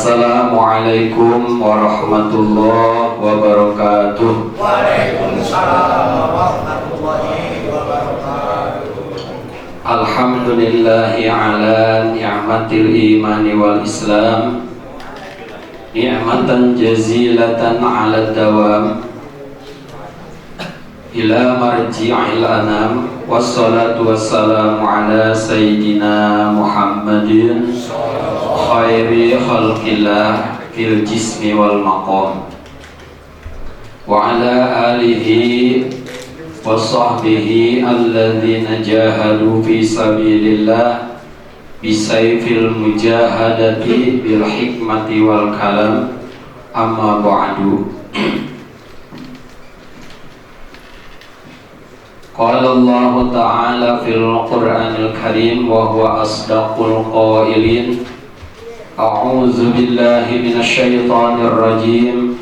Assalamualaikum warahmatullahi wabarakatuh. Waalaikumsalam warahmatullahi wabarakatuh. Alhamdulillahi ala ni'matil imani wal islam, ni'matan jazilatan ala dawam ila marji'il anam. Wassalatu wassalamu ala sayyidina Muhammadin khairi khalqillah fil jismi wal maqam wa ala alihi wa sahbihi alladzina jahadu fi sabilillah bisayfil mujahadati bil hikmati wal kalam. Amma ba'du. Qala Allah ta'ala fil Qur'anil Karim wa huwa asdaqul qailin. A'udzu billahi minasy syaithanir rajim.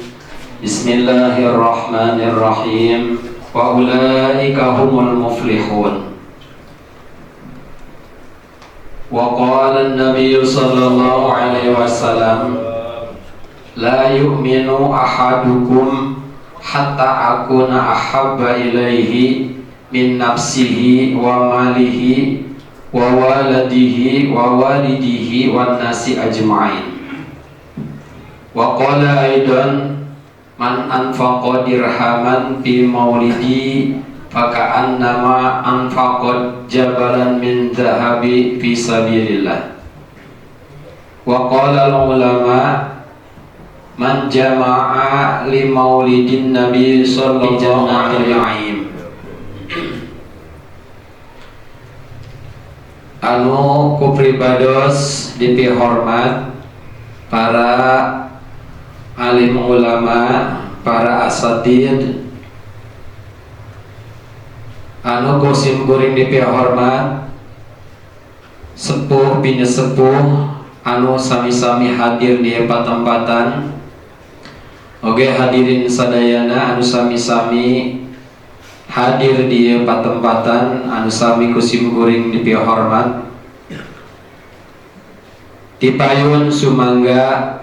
Bismillahirrahmanirrahim. Wa ulaika humul muflihun. Wa qala an-nabiy sallallahu alaihi wasallam, la yu'minu ahadukum hatta akuna ahabba ilaihi min nafsihi wa malihi wa waladihi wa walidihi wan nasi ajma'in. Wa qala aidan, man anfaqa dirhaman fi maulidi faka'annama anfaqa jabalan min dhahabi fi sabilillah. Wa qala al ulama, man jama'a li maulidin nabi sallallahu alaihi wasallam. Anu ku pribados dipihormat para alim ulama, para asatid, anu ku simkuring dipihormat sepuh bini sepuh anu sami-sami hadir di patempatan. Oge hadirin sadayana anu sami-sami hadir di patempatan anu sami ku simkuring dipihormat. Tipayun sumangga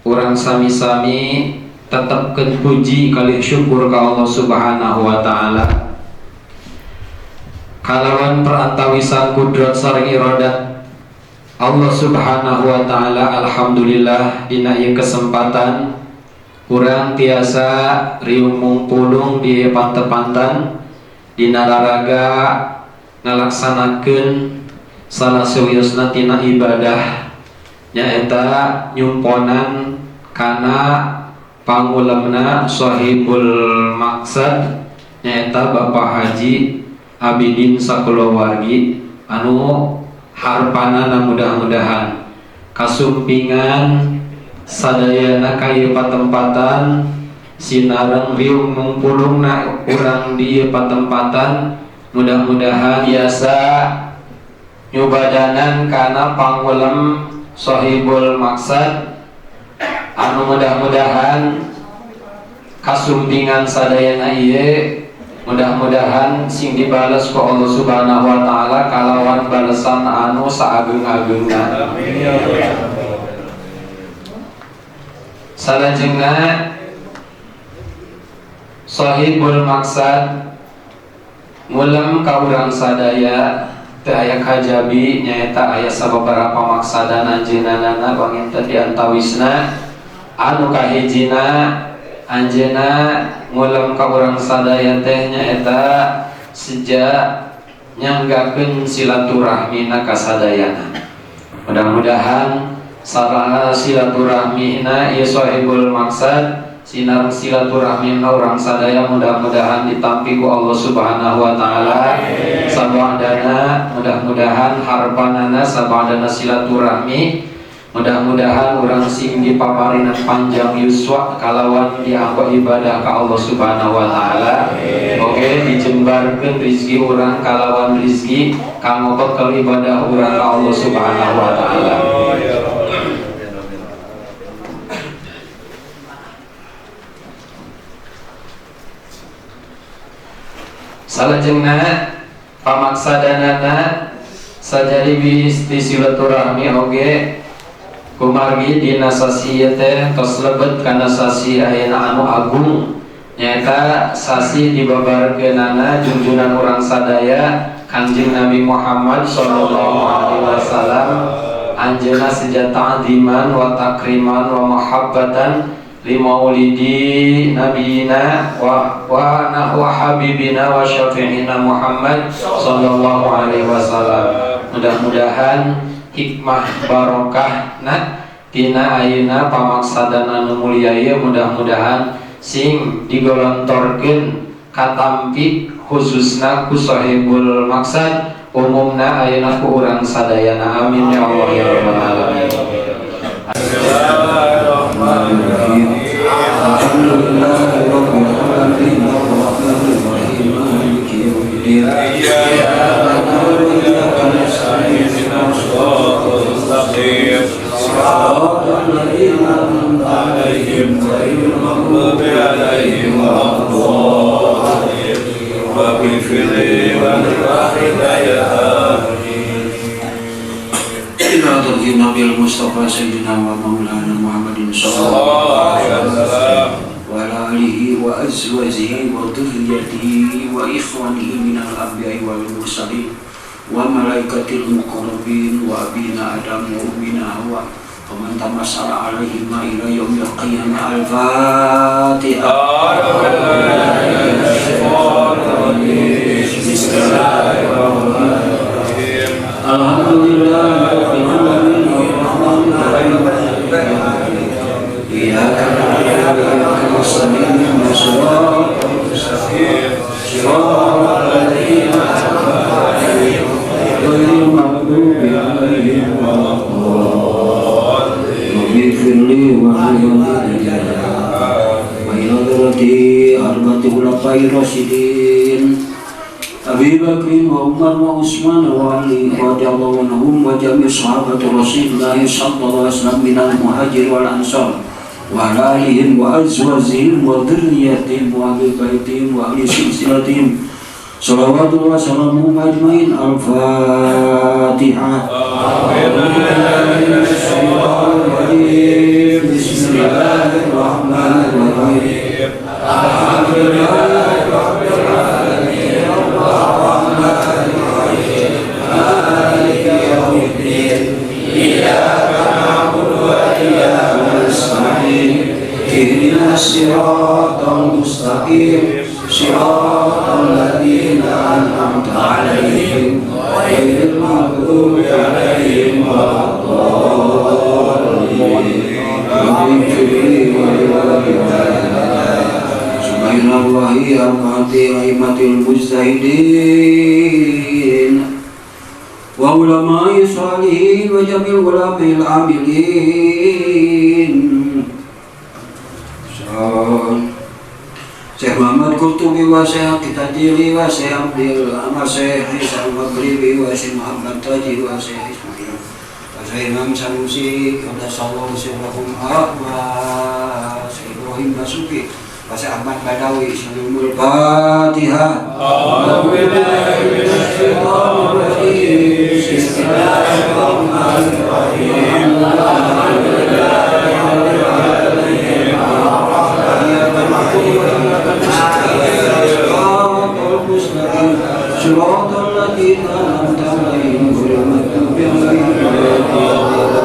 urang sami-sami tetepkeun puji kalih syukur ka Allah Subhanahu wa taala kalawan perantawisan kudrat sareng iradat Allah Subhanahu wa taala. Alhamdulillah dina ieu kesempatan urang tiasa riung mungpulung di pantepantan dina laraga ngalaksanakeun salah sawiosna tina ibadah, nyaeta nyumponan kana pangulemna sahibul maksad, nyaeta Bapak Haji Abidin sakulawargi anu harpanana mudah-mudahan kasumpingan sadayana ka ieu patempatan sinareng riung mungpulungna urang di ieu patempatan mudah-mudahan biasa nyubadanan kana pangulem sahibul maksad anu mudah-mudahan kasumpingan sadayana ieu mudah-mudahan sing dibales ku Allah Subhanahu wa taala kalawan balesan anu saageng-agengna. Salajengna sahibul maksad ngulem ka urang sadaya teu aya kajabi nyaeta aya sababaraha maksadana anjeunna panginten di antawisna anu kahijina anjeunna ngulem ka urang sadaya teh nyaeta seja nyanggakeun silaturahmina ka sadayana. Mudah-mudahan sarana silaturahmina ieu sahibul maksad sinar silaturahmina urang sadaya mudah-mudahan ditampi ku Allah Subhanahu wa taala. Sabadana mudah-mudahan harpanana sabadana silaturahmi mudah-mudahan urang sing dipaparinan panjang yuswa kalawan dianggo ibadah ka Allah Subhanahu wa taala. Oke, dijembarkeun rezeki urang kalawan rezeki kanggo bekal ibadah urang ka Allah Subhanahu wa taala. Salajengna pamaksadanana sajadi bisti silaturahmi oge Kumargi dina sasi ieu teh tos lebet kana sasi ayeuna anu agung, nyaeta sasi dibabarkeunana junjunan urang sadaya Kanjeng Nabi Muhammad sallallahu alaihi wasallam. Anjeunna seja ta'ziman wa takriman wa mahabbatan li maulidi nabiyina wa wa habibina wa syafi'ina Muhammad sallallahu alaihi wasallam. Mudah-mudahan hikmah barokah na tina ayeuna pamaksadan anu mulia ieu mudah-mudahan sing digolontorkeun katampi khususna ku sahibul maksad, umumna ayeuna ku urang sadayana. Amin ya Allah ya rabbal alamin. Bismillahirrahmanirrahim. Alhamdulillahirabbil alamin arrahmanir rahim maliki yaumiddin. Iyyaka na'budu wa iyyaka nasta'in ihdinas siratal mustaqim siratal ladzina an'amta 'alaihim ghairil maghdubi 'alaihim waladdallin. Rabbi firli wa ila Nabi Mustafa Sayyidina wa Maulana Muhammadin sallallahu alaihi wasallam wa ala alihi wa azwajihi wa dhurriyyatihi wa ikhwanihi minal anbiya'i wal mursalin wa malaikatil muqarrabin wa abina Adam wa ummina Hawa wa man tamassala alaihi ma ila yaumil qiyamah. Al-Fatihah. Bismillahirrahmanirrahim. Alhamdulillahirabbil alamin arrahmanir rahim iyyaka na'budu wa iyyaka nasta'in ihdinas siratal mustaqim siratal ladzina an'amta 'alaihim ghairil maghdubi 'alaihim waladdallin. Rabbi ighfirli wa li walidayya wa ila dzurriyyati arba'ati khulafa'ir rasyidin Abi Bakrin wa Umar wa Utsman wa Ali radhiyallahu anhum wa jami' sahabati Rasulillah sallallahu alaihi wasallam minal muhajir wal ansar wa ala alihim wa azwajihim wa dzurriyyatihim wa ahli baitihim wa ahli silsilatihim salawatu wa salamuhum ajmain. Al-Fatihah. Bismillahirrahmanirrahim. Alhamdulillahirabbil alamin arrahmanir rahim maliki yaumiddin iyyaka na'budu wa iyyaka nasta'in ihdinas siratal mustaqim siratal ladzina an'amta 'alaihim ghairil maghdubi 'alaihim waladdallin. Subhanallahi arba'ati a'immatil mujtahidin wa ulama'i sholihin wa jami'il ulama'il amilin. Syekh Muhammad Qurtubi wa Syekh Kitajili wa Syekh Abdul Amar Syekh Isa Maghribi wa Syekh Muhammad Taji wa Syekh Ismail wa Syekh Imam Sanusi qaddasallahu sirrahum wa Syekh Ibrahim Basuki wa Syekh Ahmad Badawi. Salamul Fatihah. A'udzu billahi minasyaitonir rajim. Bismillahirrahmanirrahim. Alhamdulillahirabbil alamin siratal ladzina an'amta 'alaihim ghairil maghdubi 'alaihim Al-Fatihah.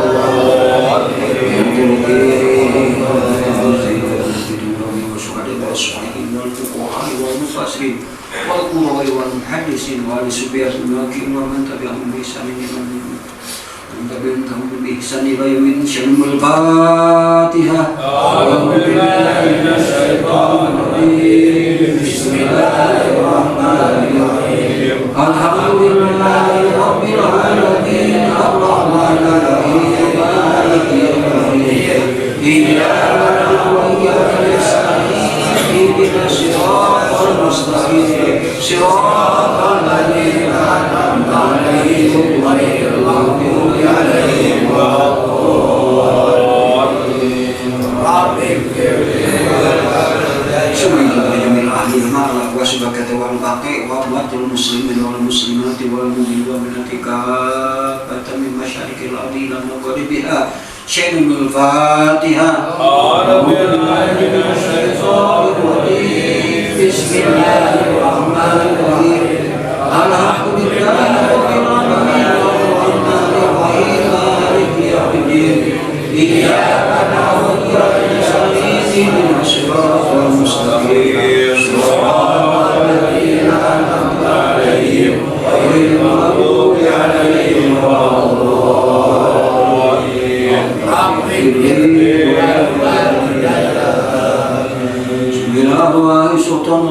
Bismillahirrahmanirrahim. Alhamdulillahirabbil alamin arrahmanir rahim maliki yaumiddin iyyaka na'budu wa iyyaka nasta'in ihdinas siratal mustaqim siratal ladzina an'amta 'alaihim ghairil maghdubi 'alaihim waladdallin. Wal muslimin wal muslimati wal mu'minin wal mu'minati kaffatan min masyariqil ardi ila magharibiha. Syai'un Al-Fatihah. A'udzu billahi minasyaitonir rajim. Bismillahirrahmanirrahim. Alhamdulillahi rabbil alamin arrahmanir rahim maliki yaumiddin. Iyyaka na'budu wa iyyaka nasta'in ihdinas siratal mustaqim. Siratal ladzina an'amta 'alaihim ghairil maghdubi 'alaihim waladdallin. Bismillahirrahmanirrahim. Sultan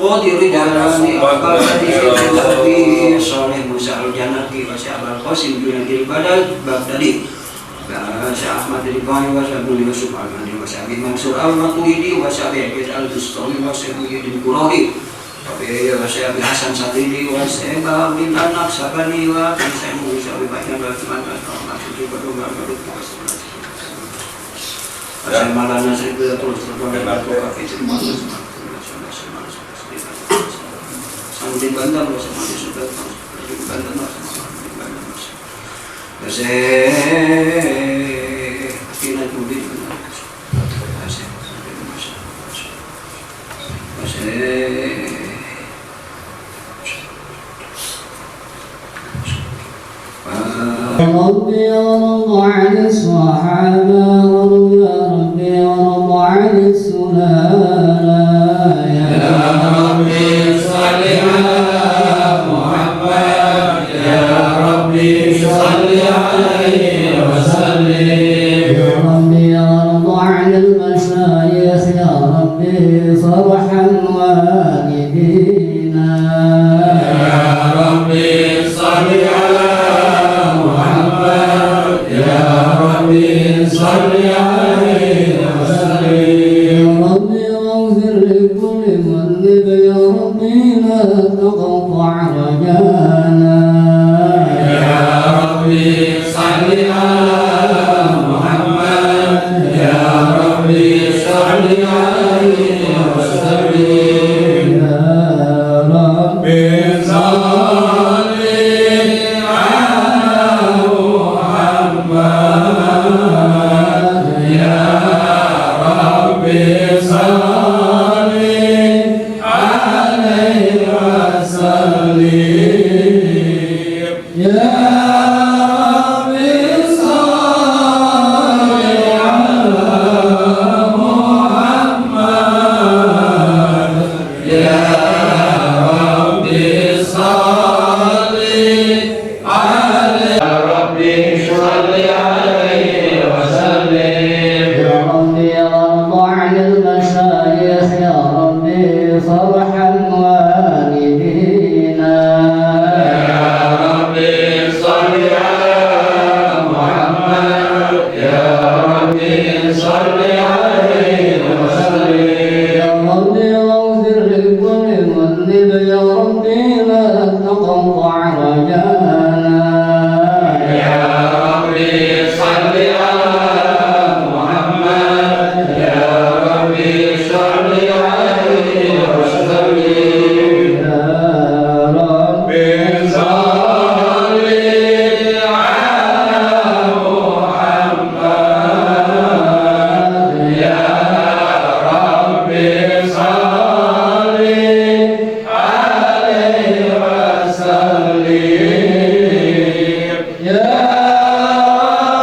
Qadir Jalani Al-Qadiri Saleh Musa Al-Janaki wa Syekh Al-Qasim bin Badal Baghdadi wa Syekh Ahmad Al-Rifai wa Syekh Abdul Yusuf Al-Mandi wa Syekh Abi Mansur Al-Maturidi wa Syekh Abi Al-Bustami wa Syekh Muhyiddin Qurahi wa Syekh Abi Hasan Sadili wa Syekh Abdul Anak Sabani wa Syekh Musa Abi Bakar wa Syekh Malana Syekh Samudin Banten wa Samudin Banten wa Samudin Banten wa Syekh Kinatudin wa Syekh ربي وارض عن الصحابة يا ربي وارض عن السلالة يا ربي صل على محمد يا ربي صل عليه وسلم يا ربي وارض عن المشايخ يا ربي فارحم والدينا يا ربي صل على محمد يا ربي صل عليه وسلم يا ربي واغفر لكل مذنب يا ربي لا تقطع رجانا يا ربي صل على محمد يا ربي صل عليه وسلم يا ربي صل على محمد يا ربي صل عليه وسلم يا ربي صل على محمد يا ربي صل عليه يا ربي صل عليه وسلم يا ربي وارض عن المشايخ يا ربي فارحم والدينا يا ربي صل على محمد يا ربي صل عليه وسلم يا ربي واغفر لكل مذنب يا ربي لا تقطع رجانا يا ربي صل على محمد يا ربي صل عليه وسلم يا ربي صل على محمد يا ربي صل عليه وسلم يا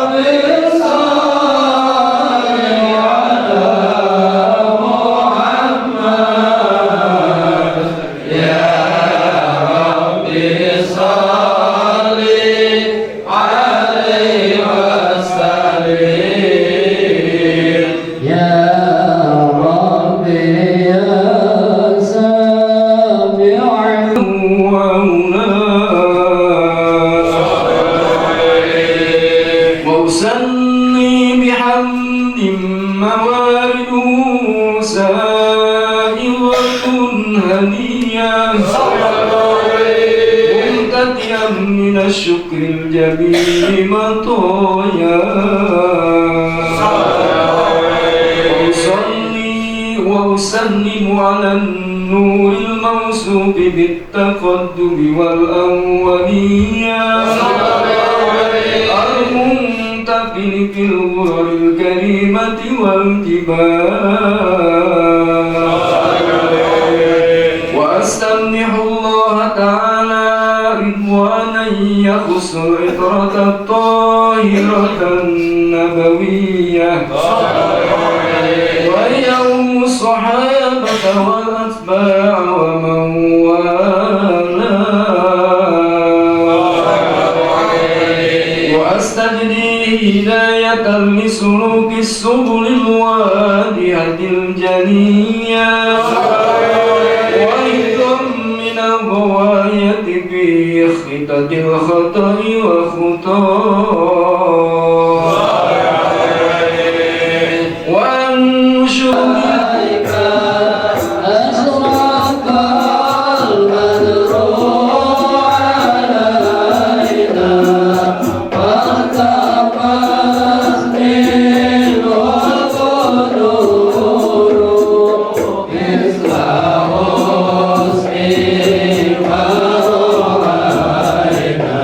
ربي صل على محمد يا ربي صل عليه وسلم يا ربي يا سامع وأسني بحمد موارده سائغة هنيا ممتديا من الشكر الجميل مطايا. وأصلي وأسلم على النور الموصوف بالتقدم والأولية المنتقل في الغرر الكريمة والجبال. وأستمنح الله تعالى رضوانا يخص العطرة الطاهرة النبوية ويوم الصحابة والأتباع ومن والاه. وأستجديه هداية لسلوك السبل الوادية الجلية وأيضا من الغواية في خطط الخطأ وخطاه. وأنشر أشرق البدر علينا واختفت منه القدور مثل حسن ما رأينا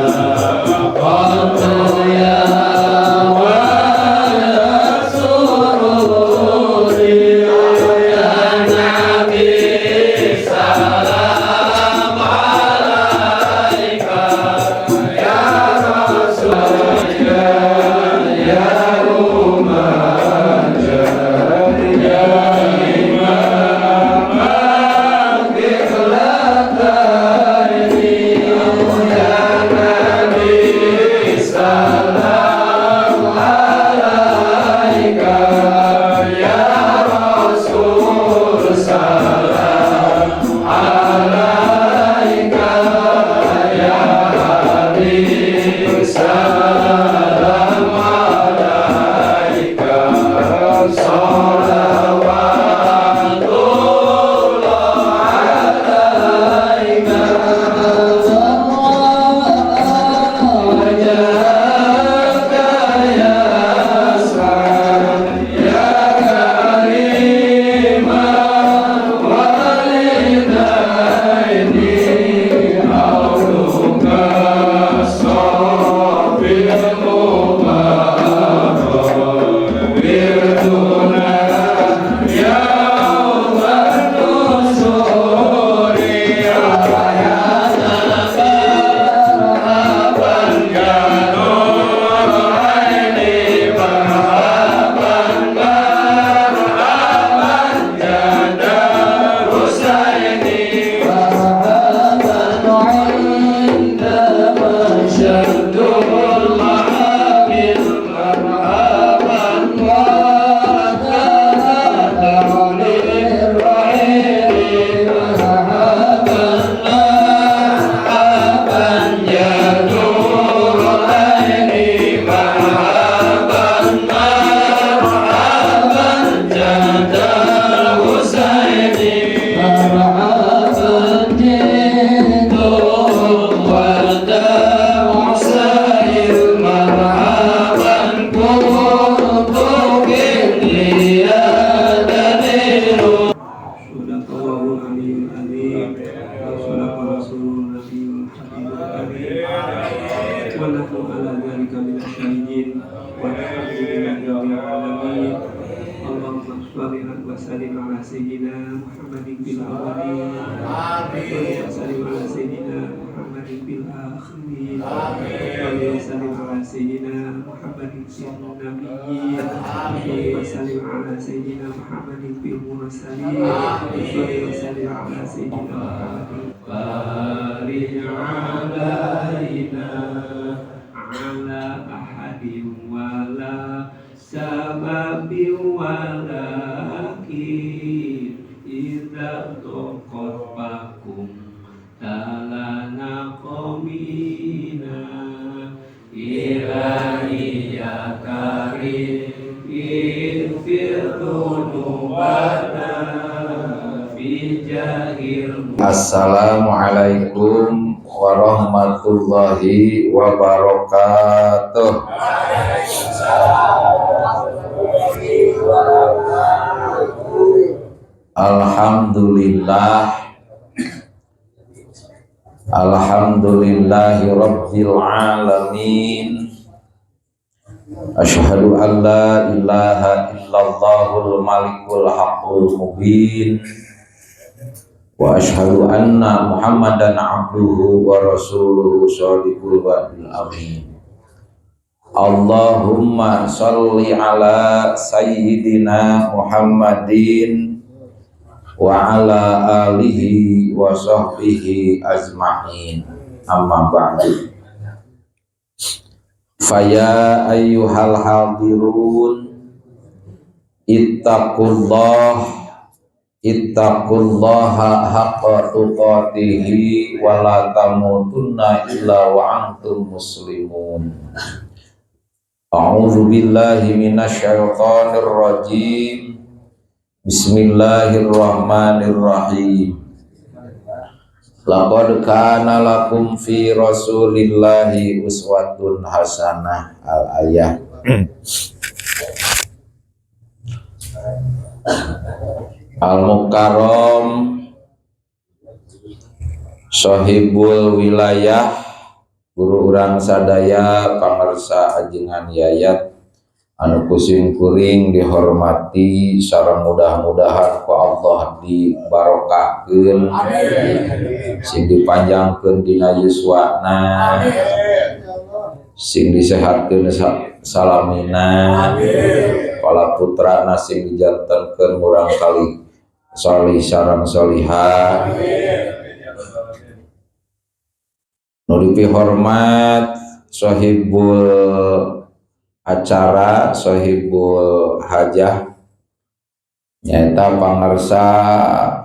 قط يا ولا سرور. يا نبي سلام عليك يا رسول يا أمة يا إمام القبلتين. يا نبي سلام عليك يا رسول سلام عليك يا حبيب سلام عليك صلوات الله عليك. وجهك يا سعد يا كريم الوالدين حولك الصافي المبارك وردنا يوم النشور. يا مرحبا يا نور عيني مرحبا مرحبا يا دار حسيني. مرحبا عندما شد المحامل مرحبا وتهدر للرحيل. مرحبا مرحبا يا نور عيني مرحبا مرحبا يا دار حسيني. مرحبا جئت والدمع سائل مرحبا كنت لي دليل. صدق الله العلي العظيم وصدق رسول النبي الحبيب الكريم ونحن على ذلك من الشاهدين والحمد لله رب العالمين. اللهم صل وسلم على سيدنا محمد في الأولين وسلم على سيدنا محمد في الآخرين وسلم على سيدنا محمد في النبيين وسلم على سيدنا محمد في المرسلين وسلم على سيدنا محمد. بارك علينا على أحد ولا سبب ولكن إذا ضاقت بكم تلنا قومنا. إلهي يا كريم اغفر ذنوبنا بجاه Assalamualaikum warahmatullahi wabarakatuh. Alhamdulillah, alhamdulillahi rabbil alamin. Asyhadu an la ilaha illallahul malikul haqqul mubin wa asyhadu anna Muhammadan abduhu wa rasuluhu shadiqul wa'dil amin. Allahumma shalli ala sayyidina Muhammadin wa ala alihi wa sahbihi ajma'in. Amma ba'du. Faya ayyuhal hadirun, ittaqullah, ittaqullaha haqqa tuqatihi wa la tamutunna illa wa antum muslimun. A'udzu billahi minasyaitonir rajim. Bismillahirrahmanirrahim. Laqad kana lakum fi rasulillahi uswatun hasanah. Al-ayah. Al-Mukarram Sohibul Wilayah, guru urang sadaya, pangersa ajengan Yayat anu kusim kuring dihormati sareng mudah-mudahan ku Allah dibarokahkeun, sing dipanjangkeun dina yuswana, sing disehatkeun salamina, pala putrana sing dijantenkeun murang kali solih sareng solihah. Nu dipihormat sohibul acara, sohibul hajah, nyaeta pangersa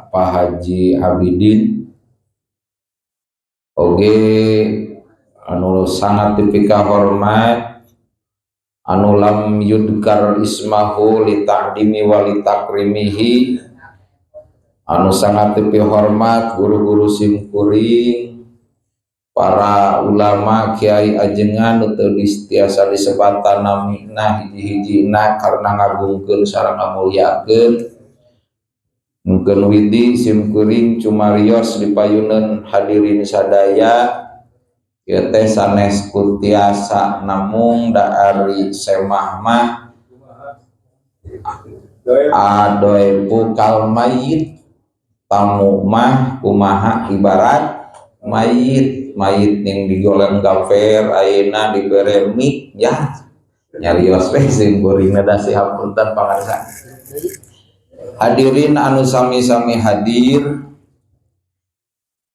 Pak Haji Abidin oge anu sangat dipikahormat, anu lam yudkar ismahu li ta'dimi wa li takrimihi, anu sangat dipihormat guru-guru simkuring, para ulama, kiai ajengan nu teu tiasa disebatan namina hiji-hijina karena ngagungkeun sareng ngamulyakeun. Mungkin widi simkuring cumarios dipayuneun hadirin sadaya ieu teh sanes ku tiasa namung da ari semah mah adoe pukal mayit, tamu mah kumaha ibarat mayit, mayit yang digoleng gafer ayeuna dibere mik ya nyarios we simkuringna da sihapunten pangarsa. Hadirin anu sami-sami hadir,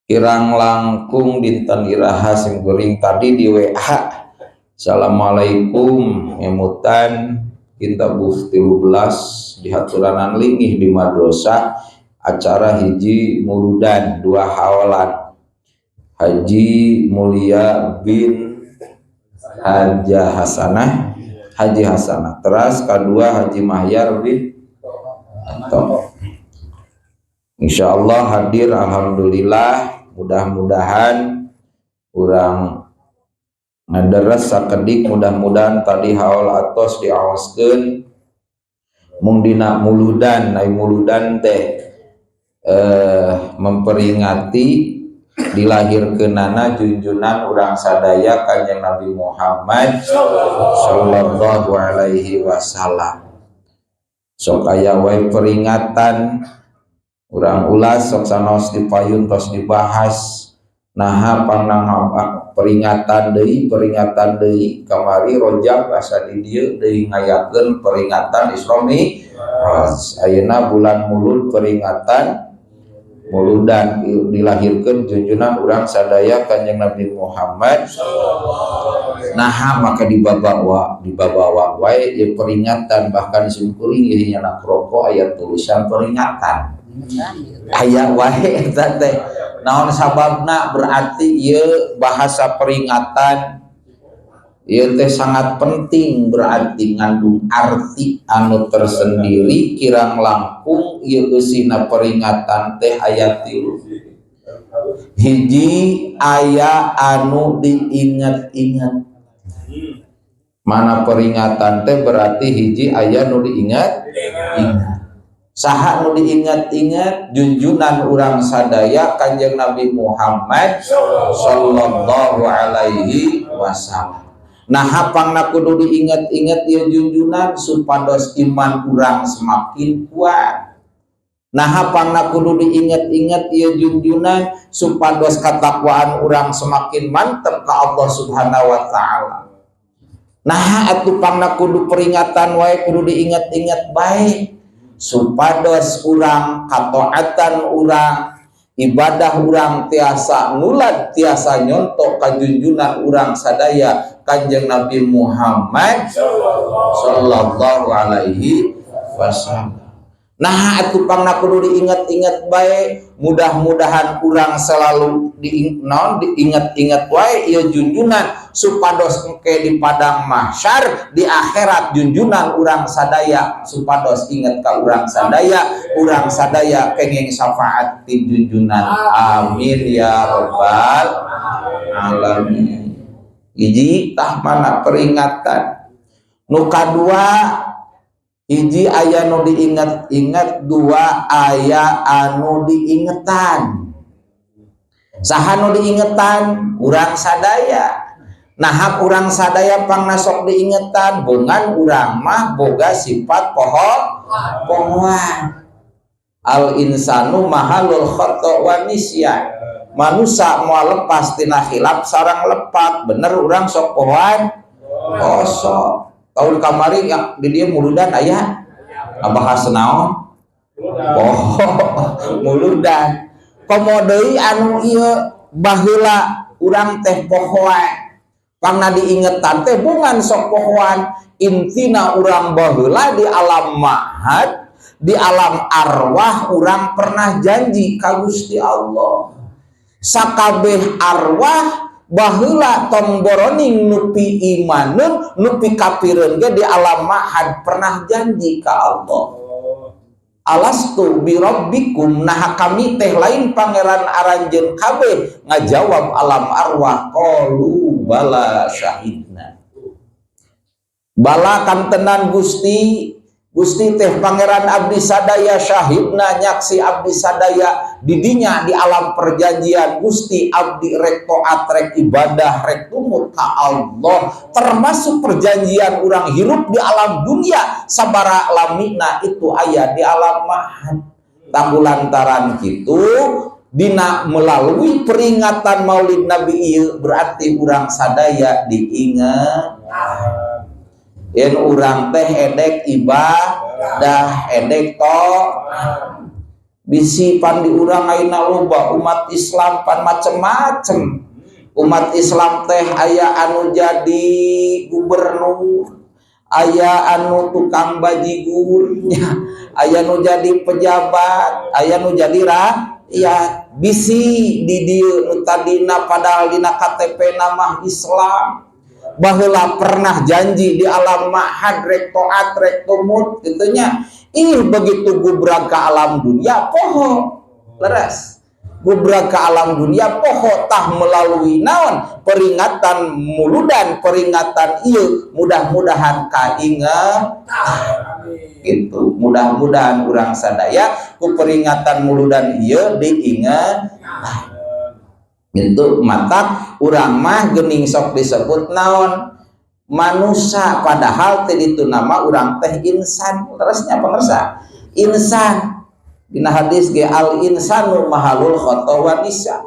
kirang langkung dinten iraha simkuring tadi di WA, assalamualaikum ngemutan kinta buh 13 dihaturanan lingih di madrasah acara hiji muludan dua haolan Haji Mulia bin Haja Hasanah, Haji Hasanah, teras kedua Haji Mahyar bin Anto. Insyaallah hadir, alhamdulillah, mudah-mudahan urang ngaderes sakedik, mudah-mudahan tadi haul atos diawaskeun mung dina muludan, ai muludan teh memperingati dilahirkeunana junjunan urang sadaya Kanjeng Nabi Muhammad sallallahu alaihi wasallam. Sok aya wae peringatan urang ulas sok sanaos dipayun tos dibahas. Naha pangnang peringatan deui kamari Rojab asa di dieu deui ngayakeun peringatan Isra Mi'raj. Ayeuna bulan Mulud peringatan muludan dilahirkeun junjunan urang sadaya Kanjeng Nabi Muhammad. Naha maka dibabawa wae ieu peringatan, bahkan simkuring ieu nya rokok aya tulisan peringatan. Aya wae eta teh. Naon sababna? Berarti ieu bahasa peringatan ieu teh sangat penting, berarti ngandung arti anu tersendiri. Kirang langkung ieu eusina peringatan teh aya tilu. Hiji aya anu diingat-ingat. Mana peringatan teh berarti hiji aya nu diingat-ingat. Saha nu diingat-ingat? Junjunan urang sadaya Kanjeng Nabi Muhammad sallallahu alaihi wasallam. Nah, pangna kudu diingat-ingat ieu junjunan supados iman urang semakin kuat. Nah, pangna kudu diingat-ingat ieu junjunan supados katakwaan urang semakin mantep ka Allah Subhanahu wa taala. Nah, atuh pangna kudu peringatan wae, kudu diingat-ingat bae supados urang kataatan urang, ibadah urang tiasa ngulad, tiasa nyontok kajunjunan urang sadaya, Kanjeng Nabi Muhammad sallallahu alaihi wasallam. Nah, atuh pangna kudu diingat-ingat bae, mudah-mudahan urang selalu naon, diingat-ingat wae ieu junjunan supados engke di padang mahsyar, di akhirat, junjunan urang sadaya supados inget ka urang sadaya, urang sadaya kenging syafaat ti junjunan. Amin ya robbal alamin. Hiji tah mana peringatan. Nu kadua, hiji aya nu diingat-ingat, dua aya anu diingetan. Saha nu diingetan? Urang sadaya. Nah, urang sadaya pangna sok diingetan, bongan urang mah boga sifat poho pohoan. Al insanu mahalul khata wa nisyan, manusia moal lepas tina khilaf sareng lepat. Bener, urang sok pohoan. Oh, sok tahun kamari yang di dia muludan aya bahas naon? Poho muludan. Komo deui anu ieu, baheula urang teh pohoan, pangna diingetan teh bungan sok pohoan. Intina urang baheula di alam mahad, di alam arwah, urang pernah janji ka Gusti Allah. Sakabeh arwah baheula, tong boroning nupi imaneun, nupi kafireun ge, di alam mahad pernah janji ka Allah. Alastu birabbikum, nah kami teh lain pangeran aranjeun kabeh? Ngajawab alam arwah, qalu bala syahidna. Bala, kantenan Gusti, Gusti teh pangeran abdi sadaya. Syahidna, nyaksi abdi sadaya didinya di alam perjanjian Gusti, abdi rek taat, rek ibadah, rek tumut ka Allah. Termasuk perjanjian urang hirup di alam dunia sabara lamina itu aya di alam mahad. Tah, ku lantaran kitu, dina melalui peringatan Maulid Nabi ieu berarti urang sadaya diingat yen urang teh edek ibadah, edek to bisi pan di urang ayeuna loba umat Islam pan macem-macem. Umat Islam teh aya anu jadi gubernur, aya anu tukang bajigur nya, aya nu jadi pejabat, aya nu jadi rakyat. Bisi di dieu nu tadina padahal dina KTP nama Islam, baheula pernah janji di alam mahad rek taat, rek tumut kitu nya. Ih, begitu gubrag ke alam dunia poho. Leres, gubrag ke alam dunia poho. Tah, melalui naon, peringatan muludan, peringatan ieu, mudah-mudahan kainget gitu. Mudah-mudahan urang sadaya ku peringatan muludan ieu diinget gitu. Matak urang mah gening sok disebut naon, manusia, padahal teh itu nama urang teh insan. Terusnya pemirsa, insan dina hadis ge al insanu mahalul khata wa nisyan.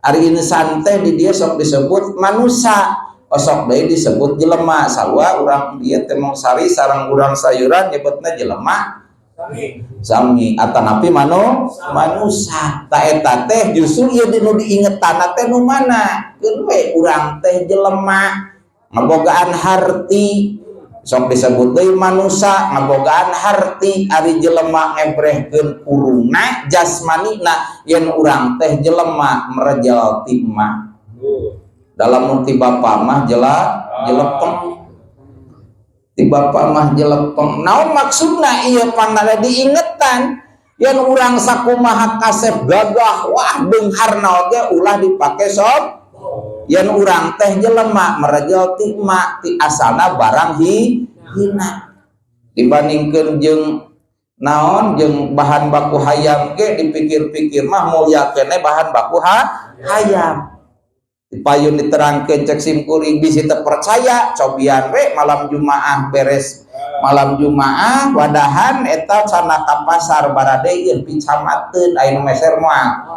Ari insan teh di dia sok disebut manusia, osok deui disebut jelema. Sarua urang dieu teh sari sareng urang sayuran nyebutna jelema sami atanapi manusia. Ta eta teh justru ieu nu diingetan teh nu mana? Keun we urang teh jelema ngabogaan harti, sok disebut deui manusia ngabogaan harti. Ari jelema ngebrehkeun kurungna jasmanina yen urang teh jelema merejel ti mah dalam ti bapa mah jela jelepeng, ti bapa mah jelepeng. Naon maksudna ieu? Pangna diingetan yen urang sakumaha kasep, gagah, wah, beungharna oge ulah dipake sob yen urang teh jelema merejel ti emak, ti asalna barang hina dibandingkeun jeung naon, jeung bahan baku hayam ge. Dipikir-pikir mah mulia kene bahan baku hayam. Dipayun diterangkeun cek simkuring, bisi teu percaya cobian we malam Jumaah, beres malam Jumaah wadahan eta candak ka pasar barade ieu picamateun, aya nu meser moal?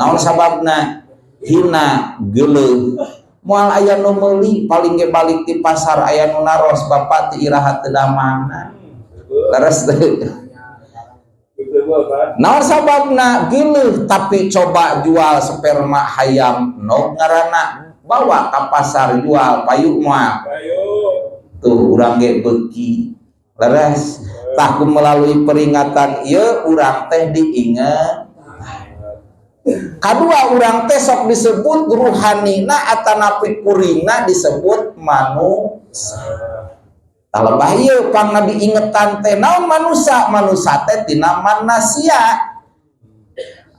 Naon sababna? Hina, geuleuh, moal aya nu meuli. Paling ge balik di pasar aya nu naros, "Bapak ti iraha teu damangna?" Leres teu? Naon sababna? Geuleuh. Tapi coba jual sperma hayam nog ngaranna, bawa ka pasar jual, payu moal? Tuh, urang ge beuki. Leres? Tah, ku melalui peringatan ieu urang teh diinget. Kadua, urang teh sok disebut ruhanina atanapi kuringna disebut manusia. Tah, lebah ieu pangna diingetan teh naon manusia? Manusia teh tina manusia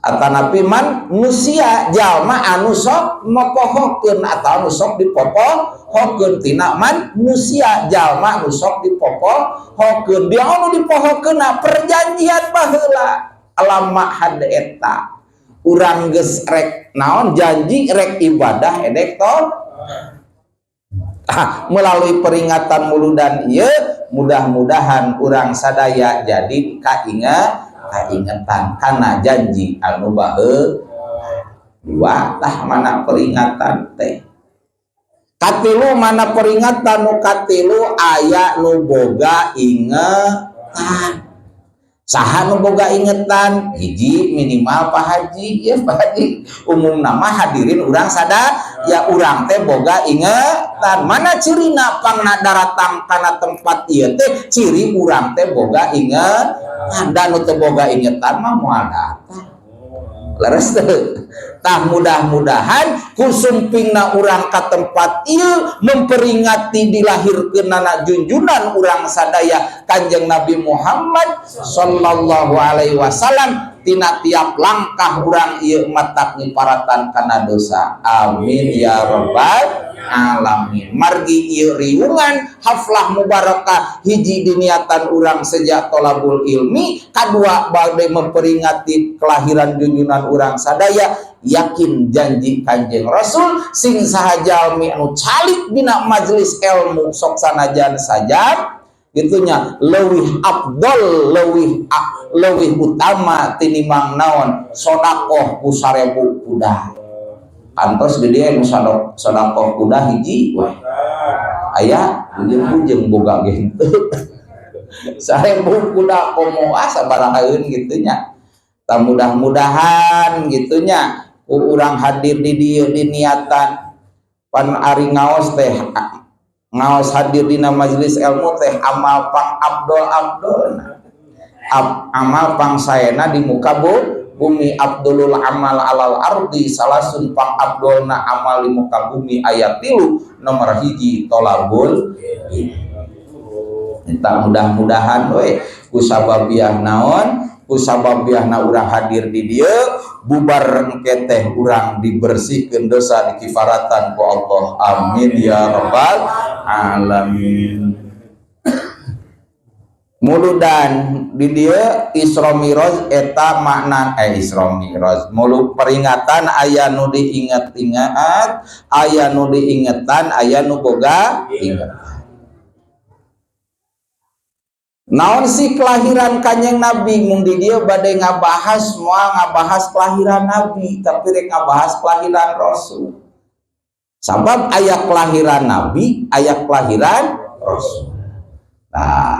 atanapi manusia, jalma anu sok mopohokeun atau anu sok dipopohokeun, tina manusia, jalma anu sok dipopohokeun. Dia anu dipohokeun perjanjian baheula alam ma'had eta urang geus rek naon, janji rek ibadah edek to. Ah, melalui peringatan muludan ieu mudah-mudahan urang sadaya jadi kainget, kaingetan karena janji anu baheula. Dua tah mana peringatan teh. Katilu, mana peringatan nu katilu? Aya nu boga ingetan. Saha nu boga ingetan? Hiji minimal Pak Haji ya, Pak Haji. Umum nama hadirin urang sada ya, urang teh boga ingetan. Mana cirina pangna daratang kana tempat ieu teh ciri urang teh boga ingetan, dan nu teu boga ingetan mah moal datang. Leres teu? Tah, mudah-mudahan ku sumpingna urang ka tempat ieu memperingati dilahirkeunana junjunan urang sadaya Kanjeng Nabi Muhammad sallallahu alaihi wasallam, tina tiap langkah urang ieu matak nyiparatan kana dosa. Amin ya rabbal alamin. Margi ieu riungan haflah mubarakah, hiji diniatan urang sejak tolabul ilmi, kadua bade memperingati kelahiran junjunan urang sadaya, yakin janji Kanjeng Rasul sing saha jalmi anu calik dina majelis ilmu sok sanajan sajam gitunya leuwih afdol, leuwih leuwih utama tinimbang naon, sodakoh ku 1000 kuda. Kantos di dieu nu sodakoh kuda hiji weh aya, bujeng-bujeng boga ge henteu 1000 kuda, komo ah sabarahaeun gitunya. Tah, mudah-mudahan gitunya ku urang hadir di dieu diniatan pan ari ngaos teh, ngaos hadir dina majelis ilmu teh amal pang abdol abdol, amal pang saena di muka bumi. Afdolul amal alal ardi salasun, pang abdolna amal di muka bumi aya tilu, nomor hiji tolabul. Minta mudah-mudahan we ku sababiah naon, ku sababiahna urang hadir di dieu, bubar engke teh urang dibersihkeun dosa, dikifaratan ku Allah. Amin ya rabbal alamin. Muludan di dieu Isra Miraj eta makna Isra Miraj mulu peringatan aya nu diinget-inget, aya nu diingetan, aya nu boga inget. Naon sih kelahiran Kanjeng Nabi? Mung di dieu bade ngabahas, moal ngabahas kelahiran Nabi, tapi rek ngabahas kelahiran Rasul. Sabab aya kelahiran Nabi, aya kelahiran Rasul. Nah,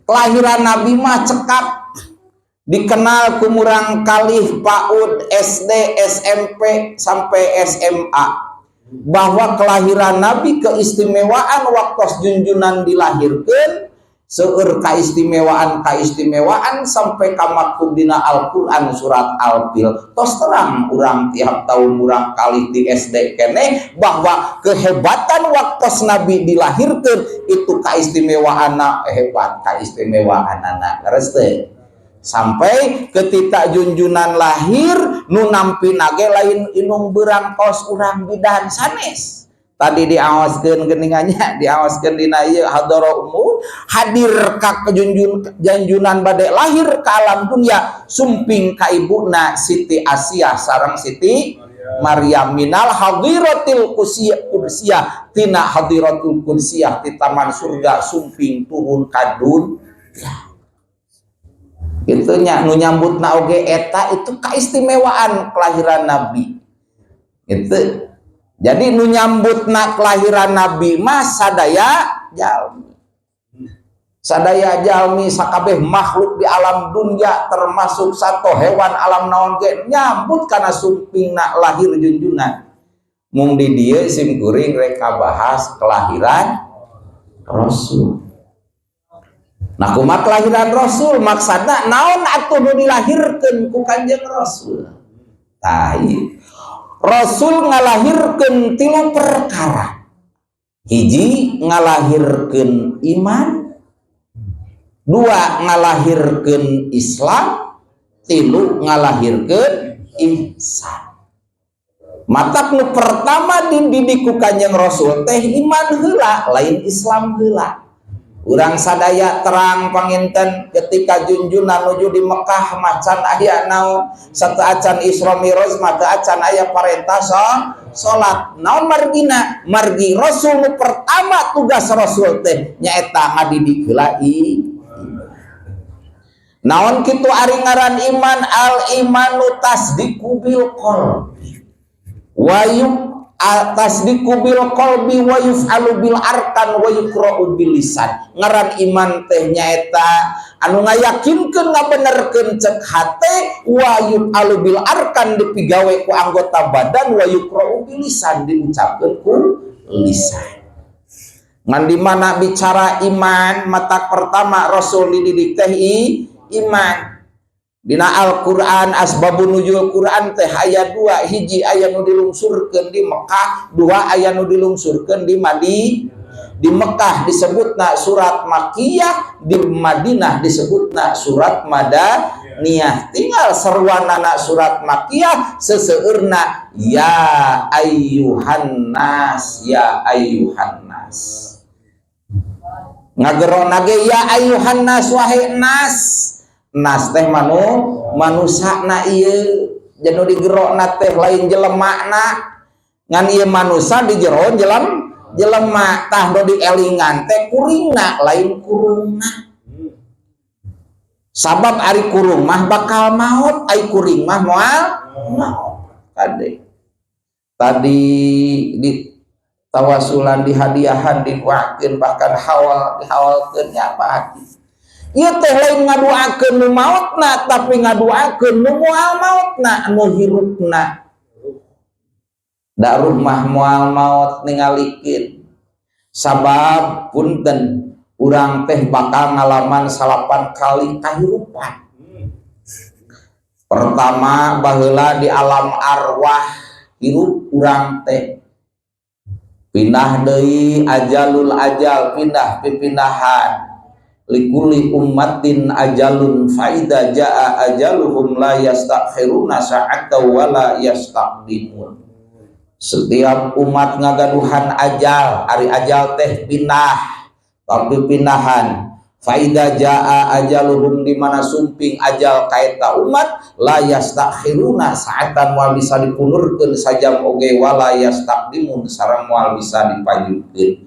kelahiran Nabi mah cekap, dikenal ku murang kalih PAUD, SD, SMP sampai SMA bahwa kelahiran Nabi, keistimewaan waktu junjunan dilahirkan, seueur kaistimewaan kaistimewaan sampai ka maktub dina Al-Qur'an surat Al-Fil. Tos terang urang tiap tahun murang kali di SD kene bahwa kehebatan waktu Nabi dilahirkan itu keistimewaan hebat, keistimewaan anak teh sampai ketika junjunan lahir nu nampi nage lain inung berang kos urang bidan sanes. Tadi diawaskeun geningannya, diawaskeun dina ieu hadara umum hadir ka junjunan bade lahir ke alam dunia, sumping ka ibuna Siti Asiah sareng Siti Maryam minal hadiratil qudsiyah, tina hadiratul qudsiyah, di taman surga sumping turun ka dunya. Gitu nya, nu nyambutna oge eta. Itu keistimewaan kelahiran Nabi itu. Jadi nu nyambutna kelahiran Nabi mah sadaya jalmi, sadaya jalmi, sakabeh makhluk di alam dunia, termasuk satu hewan alam naon ge nyambut karena sumpingna lahir junjunan. Mung di dieu sim kuring rek bahas kelahiran Rasul. Nah, kumaha kelahiran Rasul? Maksudna naon atuh nu dilahirkeun ku Kanjeng Rasul? Tah, Rasul ngalahirkeun tilu perkara. Hiji, ngalahirkeun iman. Dua, ngalahirkeun Islam. Tilu, ngalahirkeun ihsan. Matak nu pertama dididik ku Kanjeng Rasul teh iman heula, lain Islam heula. Urang sadaya terang panginten, ketika junjunan nuju di Mekah macan aya naon, satu acan Isra Mi'raj mah teu acan aya parentah salat. Naon margina? Margi Rasul nu pertama, tugas Rasul teh nyaeta ngadidik heula naon kitu ari ngaran iman. Al imanu tasdiqu bil qalbi wa tasdiqu bil qalbi wa yuf'alu bil arkan wa yuqra'u bil lisan. Ngaran iman teh nyaeta anu ngayakinkeun, ngabenerkeun cek hate, wa yuf'alu bil arkan, dipigawe ku anggota badan, wa yuqra'u bil lisan, diucapkeun ku lisan. Ngan di mana bicara iman, mata pertama Rasul dididik teh iman. Dina Al-Quran, asbabun nuzul Quran teh aya dua. Hiji, aya nu dilungsurkeun di Mekah. Dua, aya nu dilungsurkeun di Madi. Di Mekah disebutna surat Makiyah, di Madinah disebutna surat Madaniyah. Tinggal seruanana surat Makiyah seseueurna ya ayyuhan nas, ya ayyuhan nas. Ngagerona ge ya ayyuhan nas, wahai nas. Nas teh manusa na ieu, janu digerokna teh lain jelemana, ngan ieu manusa di jero jelema. Tah, nu dielingan teh kuringna, lain kurungna, sabab ari kurung mah bakal maut, ari kuring mah moal maut. Kade tadi di tawasulan, dihadiahan, diduakeun, bahkan hawal dihawalkeun nya. Apa hati ieu teh lain ngaduakeun nu mautna, tapi ngaduakeun nu moal mautna, nu hirupna. Da rumah moal maut ningalikeun, sabab punten, urang teh bakal ngalaman salapan kali kahirupan. Pertama, baheula di alam arwah hirup urang teh, pindah deui ajalul ajal, pindah pipindahan. Likulli ummatin ajalun faida jaa ajaluhum la yastakhiruna sa'ata wala yastaqdimun. Setiap umat ngagaduhan ajal. Ari ajal teh pindah, tapi pindahan. Faida jaa ajaluhum, di mana sumping ajal kaeta umat, la yastakhiruna sa'atan, moal bisa dipundurkeun sajam oge, wala yastaqdimun, sareng moal bisa dipajukeun.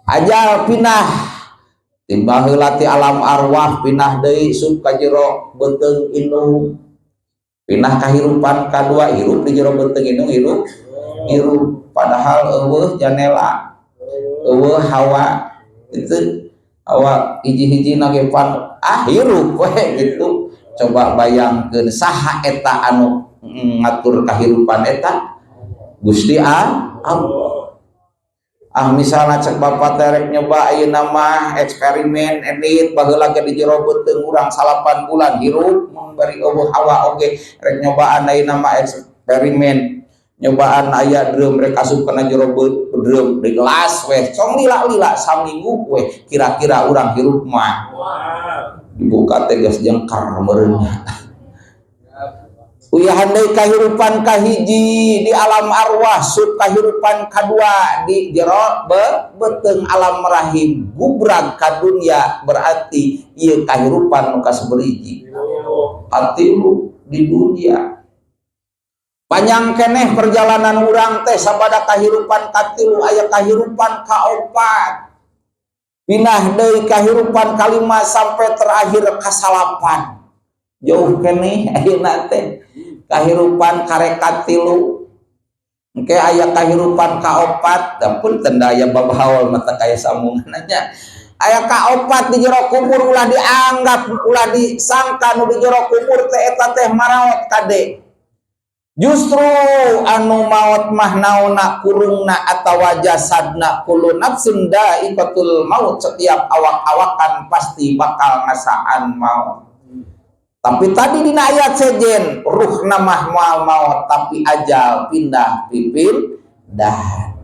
Ajal pindah, timbang heula ti alam arwah pindah deui sub ka jero beuteung indung, pindah kahirupan kadua, hirup di jero beuteung indung, hirup hirup padahal euweuh janela, euweuh hawa. Itu hawa hiji-hiji ge pan ah hirup we gitu. Coba bayangkeun, saha eta anu ngatur kahirupan eta? Gusti Allah. Ah, misalnya cek bapak terek nyoba ayeuna mah eksperimen edit, baheula ge di jero beuteung urang 9 bulan hirup mun bari euweuh hawa oge. Rek nyobaan ayeuna mah eksperimen, nyobaan aya drum, rek asup kana jero drum di gelas weh, cong lila-lila saminggu weh, kira-kira urang hirup mah dibuka teh geus jengkar meureun. Uyahan deui kahirupan kahiji di alam arwah, sub kahirupan kadua di jero beuteung alam rahim, gubrag ka dunya, berarti ieu kahirupan nu kasabariji, katilu di dunia. Panjang keneh perjalanan urang teh. Sabada kahirupan katilu, aya kahirupan kaopat, pindah deui kahirupan kalima, sampai terakhir kasalapan. Jauh keneh ayeuna teh. Kahirupan karek katilu, engke aya kahirupan kaopat. Dan pun tenda aya bab haul mata kaya sambungan aja. Aya kaopat di jero kubur. Ulah dianggap, ulah disangka nu di jero kubur teh eta teh maraot. Kade, justru anu maot mah naona, kurungna atawa jasadna. Kullu nafsin da'iqatul maut, setiap awak-awakan pasti bakal ngasaan maut. Tapi tadi dina ayat sejen, ruh mah moal maut, tapi ajal pindah pipin dah.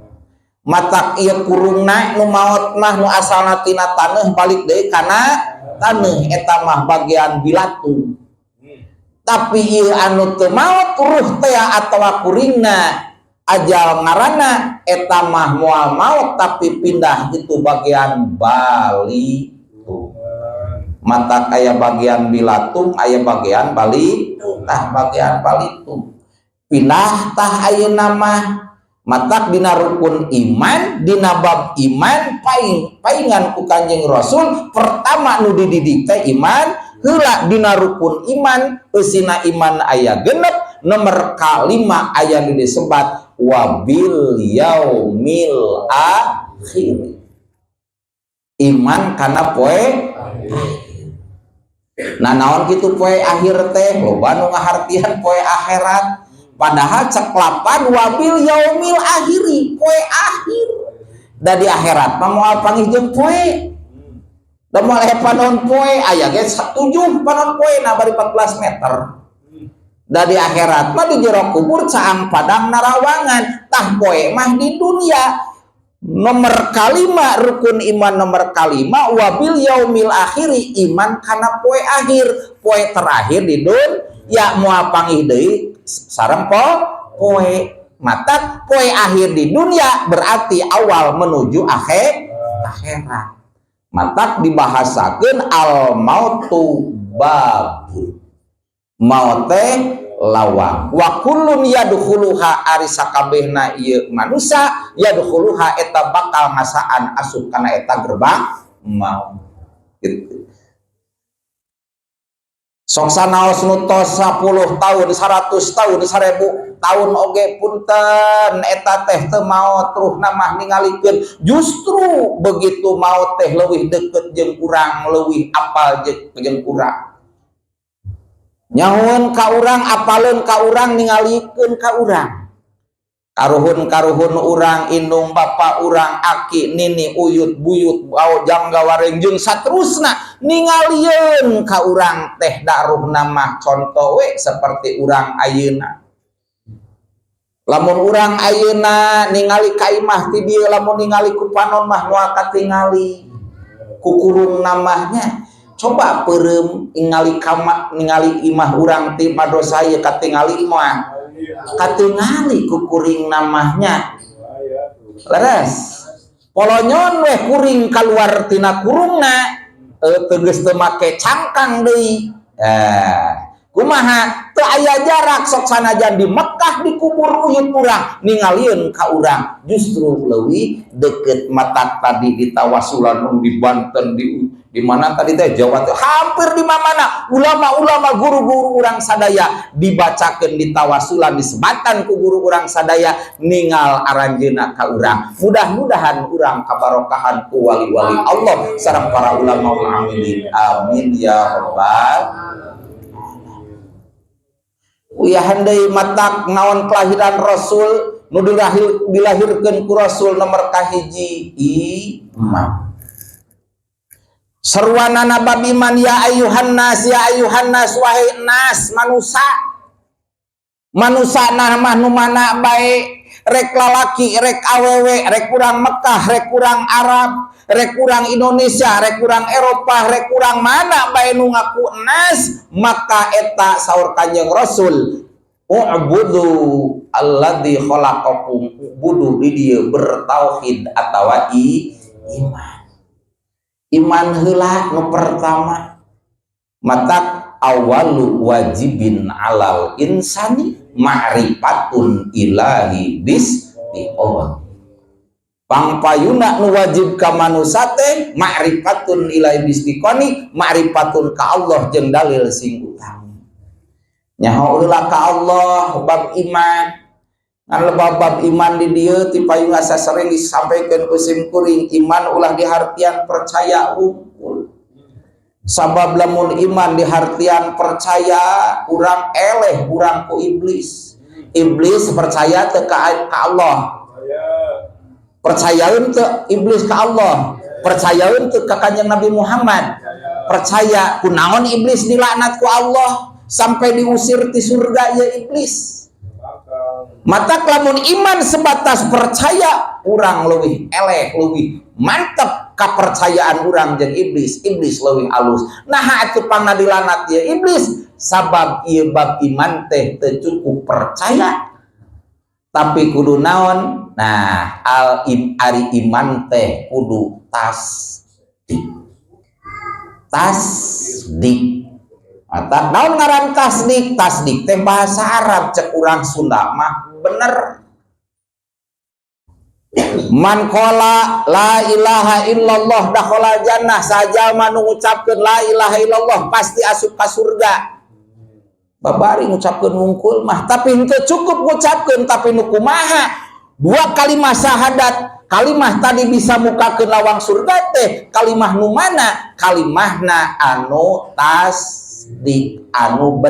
Matak ieu kurungna nu maot mah nu asalna tina taneuh balik deui kana taneuh, eta mah bagian bilatung. Tapi ieu anu teu maot, ruh teh atawa kuringna, ajal ngaranna, eta mah moal maot, tapi pindah, itu bagian balitung. Matak aya bagian bilatung, aya bagian bali. Tah, bagian balitung pindah. Tah, ayeuna mah matak dina rukun iman, dina bab iman, paing paingan ku Kanjeng Rasul pertama nu dididik teh iman heula. Dina rukun iman, eusina iman aya genep, nomor kalima aya nu disebat wabil yaumil akhir, iman kana poe. Nah, naon kitu poe akhir teh? Loba nu ngahartian poe akhirat, padahal cek lapan wabil yaumil akhiri, poe akhir. Da di akhirat mah moal panggih jeung poe, da moal aya panon poe. Aya ge 7 panon poe na bari 14 meter. Da di akhirat mah di jero kubur caang padang narawangan. Tah, poe mah di dunia. Nomor kalima, rukun iman nomor kalima, wabil yaumil akhiri, iman kana poe akhir, poe terakhir di dunya moal panggih deui sareng poe. Matak poe akhir di dunia berarti awal menuju akhirat. Matak dibahasakeun al mautu babu, maut teh lawang. Wa kullun yadkhuluha, ari sakabehna ieu manusia, yadkhuluha, eta bakal ngasaan asup kana eta gerbang maut gitu. Sok sanaos nu tos 10 tahun, 100 tahun, 1000 tahun oge, punten, eta teh teu maot ruhna mah ningalikeun. Justru begitu maot teh leuwih deket jeung urang, leuwih apal jeung urang, nyahoeun ka urang, apaleun ka urang, ningalikeun ka urang, karuhun-karuhun urang, indung bapa urang, aki nini, uyut buyut, bau jangga wareng jeung saterusna, ningalieun ka urang teh. Da ruhna mah contoh we seperti urang ayeuna. Lamun urang ayeuna ningali ka imah ti dieu, lamun ningali ku panon mah moal katingali ku kurung namahnya. Coba peureum ningali kama, ningali imah urang ti madrasah ieu, katingali imah, katingali ku kuring namahnya. Leres, polonyon weh kuring keluar tina kurungna, tegas teu make cangkang deui, kumaha teu aya jarak. Sok sanajan di Mekah dikubur uyut urang, ningalieun ka urang, justru leuwih deket. Mata tadi ditawasulan di Banten, di mana tadi teh, Jawa teh, hampir di mana ulama-ulama, guru-guru urang sadaya dibacakeun, ditawasulan, disebatan ku guru urang sadaya, ningal aranjeuna ka urang. Mudah-mudahan urang kabarokahan ku wali-wali Allah sareng para ulama amilin. Amin ya rabbal. Uyahan deui, matak naon kelahiran Rasul, nu dilahirkeun ku Rasul nomor kahiji iman. Seruanana bab iman, ya ayuhan nas, ya ayuhan nas, wahai nas, manusa. Manusa nah mah nu mana bae, rek lalaki rek awewe, rek urang Mekah rek urang Arab, rek urang Indonesia rek urang Eropa, rek urang mana bae nu ngaku nas, maka eta saur Kanjeng Rasul, u'budu alladzi khalaqakum. U'budu di dieu bertauhid atawa iman. Iman heula nu pertama. Matak awalu wajibin alal insani. Ma'rifatun ilahi bistiqon. Pangpayuna nu wajib ka manusa teh ma'rifatun ilahi bistiqoni, ma'rifatun ka Allah jeung dalil sing utama. Nyaho heula ka Allah bab iman. Ngan lebab bab iman di dieu ti payung asa sering disampaikan ku sim kuring, iman ulah dihartian percaya unggul. Sabab lamun iman dihartian percaya urang eleh urang ku iblis. Iblis percaya teu ka Allah. Percayaeun teu iblis ka Allah, percayaeun teu ka Kanjeng Nabi Muhammad. Percaya kunaon iblis dilaknat ku Allah sampai diusir ti surga ya iblis. Mata lamun iman sebatas percaya urang leuwih eleh leuwih mantep kapercayaan urang jeung iblis, iblis leuwih alus. Nah atuh pangna dilanat ya iblis sabab ieu bab iman teh teu cukup percaya tapi kudu naon? Nah, al im ari iman teh kudu tasdik. Tasdik. Mata naon ngaran tasdik? Tasdik teh bahasa Arab cek urang Sunda mah bener. Man qala la ilaha illallah dakhala jannah, sajalma nu ngucapkeun la ilaha illallah pasti asup ka surga. Babari ngucapkeun wungkul mah, tapi henteu cukup ngucapkeun tapi nu kumaha? Dua kalimah syahadat, kalimah tadi bisa mukakeun lawang surga teh, kalimah nu mana? Kalimahna anu tasdik, anu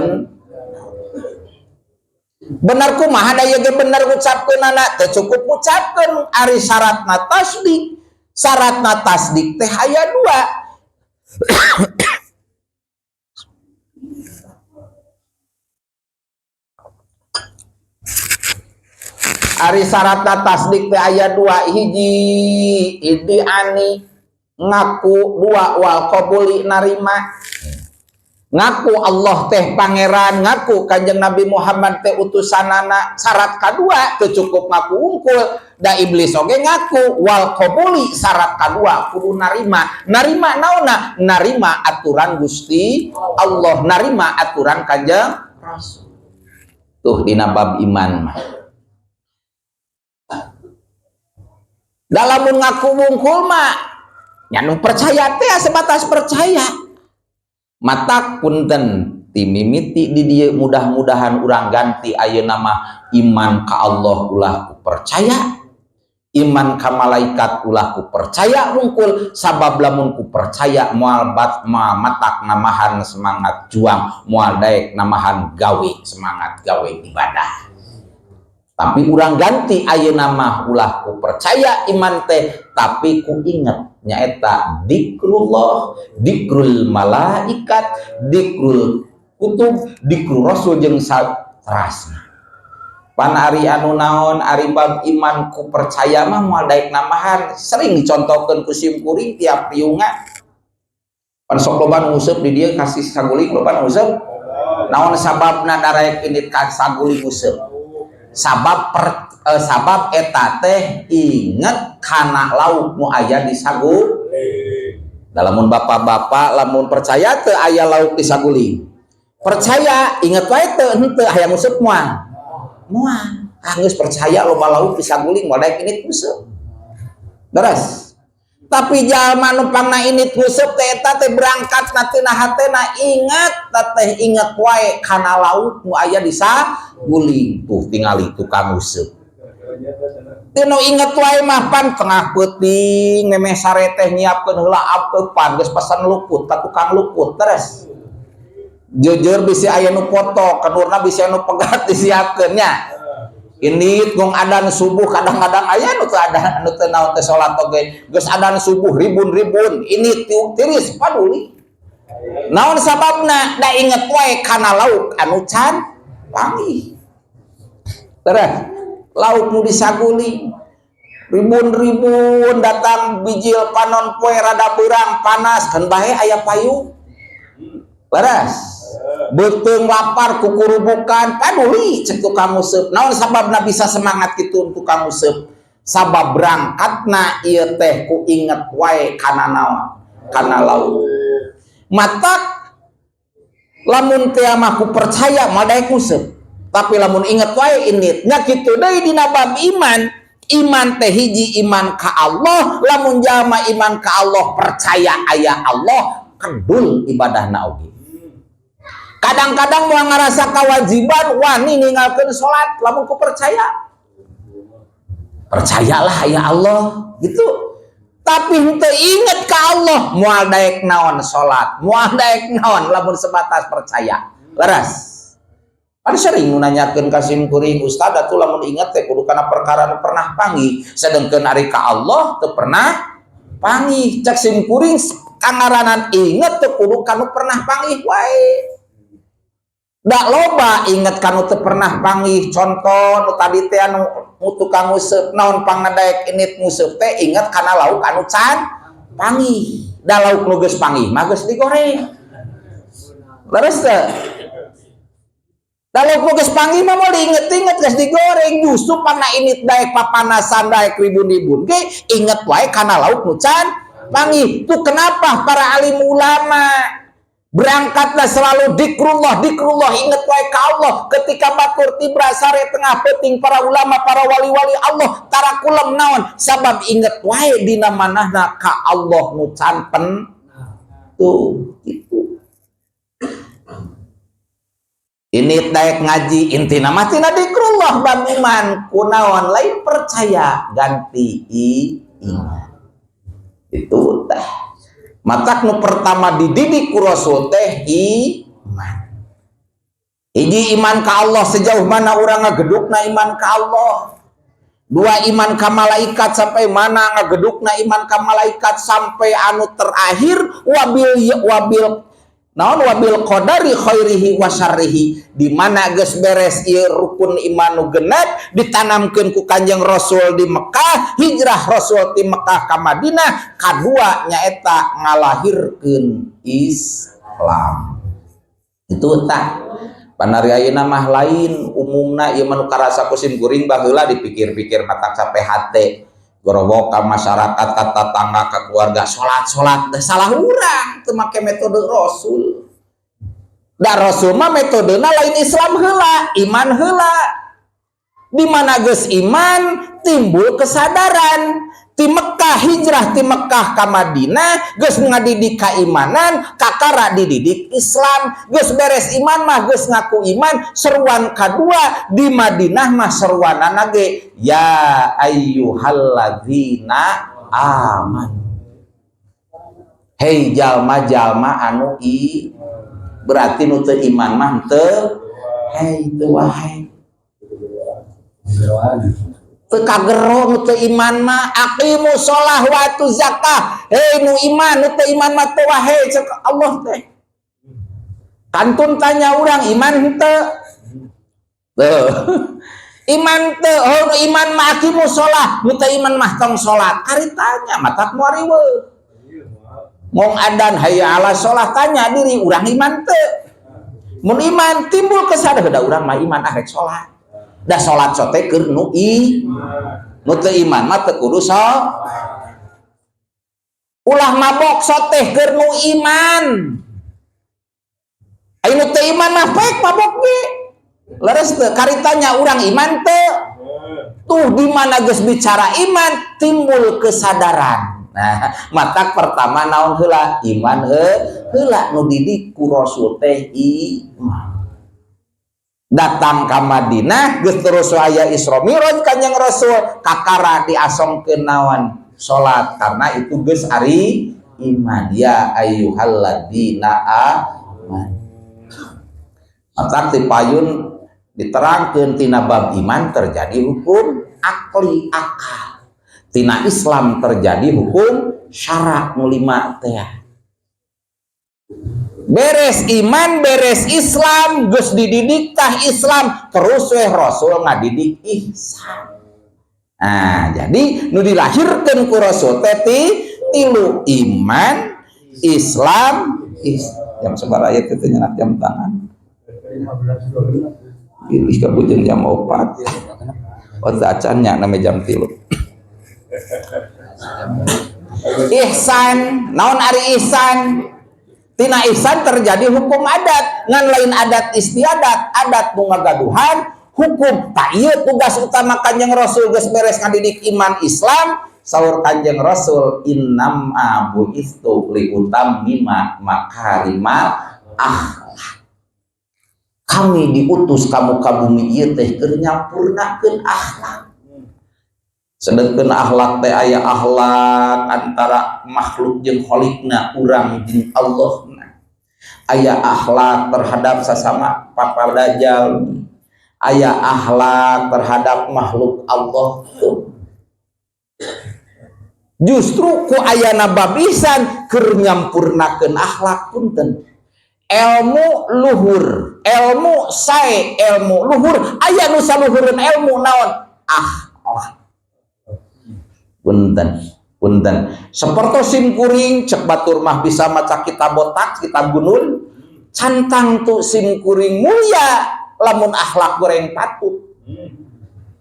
bener kumaha da ieu ge bener ngucapkeunana teu cukup ngucapkeun ari syaratna tasdik. Syaratna tasdik teh aya dua. Ari syaratna tasdik teh aya dua, hiji idiani ngaku, dua wal qabuli narima. Ngaku Allah teh pangeran, ngaku Kanjeng Nabi Muhammad teh utusanana. Syarat kadua teu cukup ngaku unggul, da iblis oge ngaku wal qabuli. Syarat kadua kudu narima. Narima naonna? Narima aturan Gusti Allah, narima aturan Kanjeng Rasul. Tuh dina bab iman mah. Dalam ngaku wungkul mah nya nu percaya teh sebatas percaya. Mata punten timimiti di dieu mudah-mudahan urang ganti ayeuna mah iman ka Allah ulah ku percaya, iman ka malaikat ulah ku percaya wungkul, sabab lamun ku percaya moal bat moal matak namahan semangat juang, moal daek namahan gawe semangat gawe ibadah. Tapi urang ganti ayeuna mah ulah ku percaya iman teh, tapi ku inget nyaeta dikrullah, dikrul malaikat, dikrul kutub, dikrul rasul jeung satrasna. Pan ari anu naon ari bab iman ku percaya mah moal daek namahan, sering dicontohkeun ku sim kuring tiap riungan. Pan sok loba nu nguseup di dieu kasih saguling loba nu nguseup. Naon sababna daraek indit ka saguling nguseup? Sabab sabab eta teh inget kana lauk nu aya di saguling. Lamun bapak-bapak lamun percaya teu aya lauk di saguling. Percaya inget wae teu henteu hayang nguseup moal. Moal. Ah geus percaya loba lauk di saguling moal daek indit nguseup. Beres. Tapi jalma nu pangna indit nguseup teh eta teh berangkat tina hatena inget teh inget wae kana lauk nu aya di saguling. Tuh tingali tukang nguseup. Tinu inget wae mah pan tengah peuting memeh sare teh nyiapkeun heula apeupan geus pesan lukut ka tukang lukut terus. Jujur bisi aya nu foto, kenurna bisi anu pegat disiapkeun nya. Ini gong adan subuh kadang-kadang aya nu teu adan nu teu naon teh salat oge geus adan subuh ribun-ribun ini tiris paduli. Naon sababna? Da inget wae kana lauk anu can panggih. Terus lauk nu disaguling ribun-ribun datang bijil panon poe rada beurang panas kan bae aya payung. Leres. Beuteung lapar kukurubukan paduli cek tukang nguseup. Naon sababna bisa semangat kitu tukang nguseup? Sabab berangkatna ieu teh ku inget wae kana naon? Kana lauk. Matak lamun teh mah ku percaya mah daek nguseup. Tapi lamun inget wae indit nya kitu deui dina bab iman. Iman teh hiji iman ka Allah, lamun jalma iman ka Allah percaya aya Allah, kedul ibadahna oge. Kadang-kadang moal ngarasa kewajiban wani ninggalkeun salat lamun ku percaya. Percayalah ya Allah gitu. Tapi henteu inget ka Allah moal daek naon salat, moal daek naon lamun sebatas percaya. Leres. Kan sering nanyakeun ka sim kuring, ustaz atuh lamun inget teh kudu kana perkara nu pernah panggih, sedengkeun ari ka Allah teu pernah panggih. Cek sim kuring kangaranan inget teu kudu kanu pernah panggih wae. Da loba inget kanu teu pernah panggih. Contoh nu tadi teh anu tukang nguseup, naon pangadaek init nguseup teh inget kana lauk anu can panggih. Da lauk nu geus panggih mah geus digoreng. Leres teu? Da lauk nu geus panggih mah moal diinget-inget, geus digoreng. Justru pangna init daek papanasan daek ribun-ribun ge inget wae kana lauk nu can panggih. Tuh kenapa para alim ulama berangkatlah selalu dikrullah, dikrullah, inget wae ka Allah. Ketika batur tibra sare tengah peuting, para ulama, para wali-wali Allah tara kulem naon, sabab inget wae dina manahna ka Allah nu can pen tuh gitu. Ini daek ngaji intina mah tina dikrullah bab iman, kunaon lain percaya ganti iman itu teh. Matak nu pertama dididik ku Rasul teh iman. Hiji iman ka Allah, sejauh mana urang ngagedukna iman ka Allah. Dua iman ka malaikat, sampai mana ngagedukna iman ka malaikat, sampai anu terakhir wabil wabil naon wabil qadari khairihi wa syarrihi. Di mana geus beres ieu rukun iman nu genep ditanamkeun ku Kanjeng Rasul di Mekah, hijrah Rasul di Mekah ka Madinah, kadua nyaeta ngalahirkeun Islam. Itu tah panari ayeuna mah lain umumna ieu mah nu karasa ku sim kuring baheula dipikir-pikir matak sampai hate gorobok ka masyarakat, ka tetangga, ka keluarga, salat-salat teh salah urang teu make metode Rasul. Da Rasul mah metodena lain Islam heula, iman heula. Di mana geus iman timbul kesadaran. Ti Mekah hijrah ti Mekah ka Madinah geus ngadidik keimanan, kakara dididik Islam. Geus beres iman mah, geus ngaku iman, seruan kadua di Madinah mah seruanana ge ya ayyuhalladzina aman. Hei jalma-jalma anu i, berarti nu teu iman mah teu hei, teu wae teu kagero nu teu iman mah. Aqimu shalah wa atu zakah, hei nu iman, nu teu iman mah teu wae cek Allah teh. Kantun tanya urang iman henteu tuh, iman teu? Oh, nu iman mah aqimu shalah, nu teu iman mah tong salat. Kari tanya matak moal riweuh ngong adan hayya ala sholah, tanya diri urang iman teu. Mun iman timbul kesadaran da urang mah iman, ah rek salat. Da salat sote keur nu i, nu teu iman mah teu kudu so. Ulah mabok soteh keur nu iman. Aya nu teu iman mah pek mabok ge. Leres teu? Karitanya urang iman teu? Tuh di mana geus bicara iman timbul kesadaran. Nah, matak pertama naon heula? Iman heula. Nu didik ku Rasul teh iman. Datang ka Madinah geus terus aya Isra Mi'raj Kanjeng Rasul, kakara diasongkeun naon? Salat, karena itu geus ari iman, ya ayyuhalladzina amanu. Matak ti payun diterangkeun tina bab iman terjadi hukum akli, akal. Tina Islam terjadi hukum syarak nu lima teh. Beres iman, beres Islam, geus dididik tah Islam, terus weh Rasul ngadidik ihsan. Nah, jadi nu dilahirkeun ku Rasul teh tilu, iman, Islam, jam sabaraha ieu teh nyenak jam tangan? Ini kabujeng jam 4. Oh, teu acan nya name jam 3. Ihsan, naon ari ihsan? Tina ihsan terjadi hukum adat, ngan lain adat istiadat, adat nu ngagaduhan hukum. Tak ieu tugas utama Kanjeng Rasul geus beres ngadidik iman Islam, saur Kanjeng Rasul, "Innama bu'istu li utammima makarimal akhlak." Kami diutus ka muka bumi ieu teh keur nyampurnakeun akhlak. Sedengkeun akhlak teh aya akhlak antara makhluk jeung kholikna, urang jeung Allahna, aya akhlak terhadap sesama papada jalmi, aya akhlak terhadap makhluk Allah. Tuh justru ku ayana bab ihsan keur nyampurnakeun akhlak. Punten, ilmu luhur, ilmu sae, ilmu luhur, aya nu saluhureun ilmu, naon? Akhlak. Punten, punten, sapertos sim kuring, cek batur mah bisa maca kitab botak, kitab gunul, can tangtu sim kuring mulia lamun akhlak goreng patut.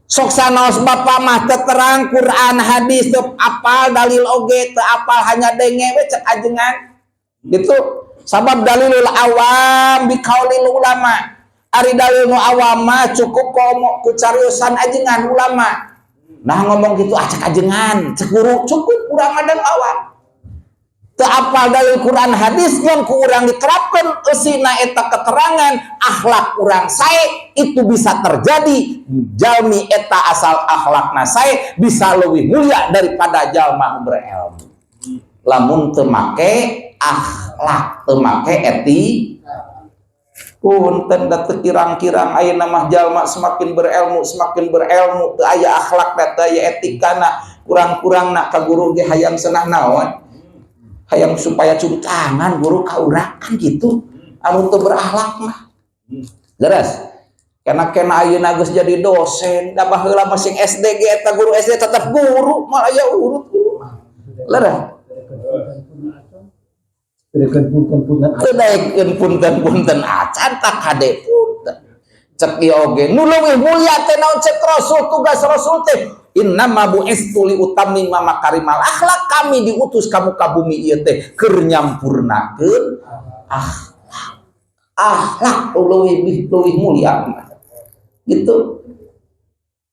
Sok sanaos bapak mah terang Quran hadis teu apal, dalil oge teu apal, hanya denge we cek ajengan gitu. Sabab dalilul awam biqaulil ulama, ari dalil nu awam mah cukup komo ku cariusan ajengan ulama. Nah, ngomong gitu, ah, cek ajengan, cek guru, cukup. Urang mah awam teu apal dalil Quran hadis, yang ku urang diterapkan eusina eta keterangan, akhlak urang sae, itu bisa terjadi jalmi eta asal akhlakna sae bisa lebih mulia daripada jalma nu berilmu lamun teu make akhlak, teu make eti. Punten da, teu kirang-kirang ayeuna mah jalma semakin berilmu, semakin berilmu, teu aya akhlak, teu aya etikana. Kurang-kurangna ka guru ge hayang senah naon, hayang supaya cium tangan guru ka urang, kan gitu anu teu berakhlak mah. Leres karena kena ayeuna geus jadi dosen da, baheula masing SD ge eta guru SD tetep guru, moal aya urut guru mah. Leres. Berikan punten-punten. Teu daekeun punten-punten acan, tak kade punten. Cek ieu oge nu leuwih mulia teh naon? Cek Rasul, tugas Rasul teh, "Innama bu'istu li utammima makarimal akhlak." Kami diutus ka muka bumi ieu teh keur nyampurnakeun akhlak. Akhlak leuwih leuwih mulia mah gitu.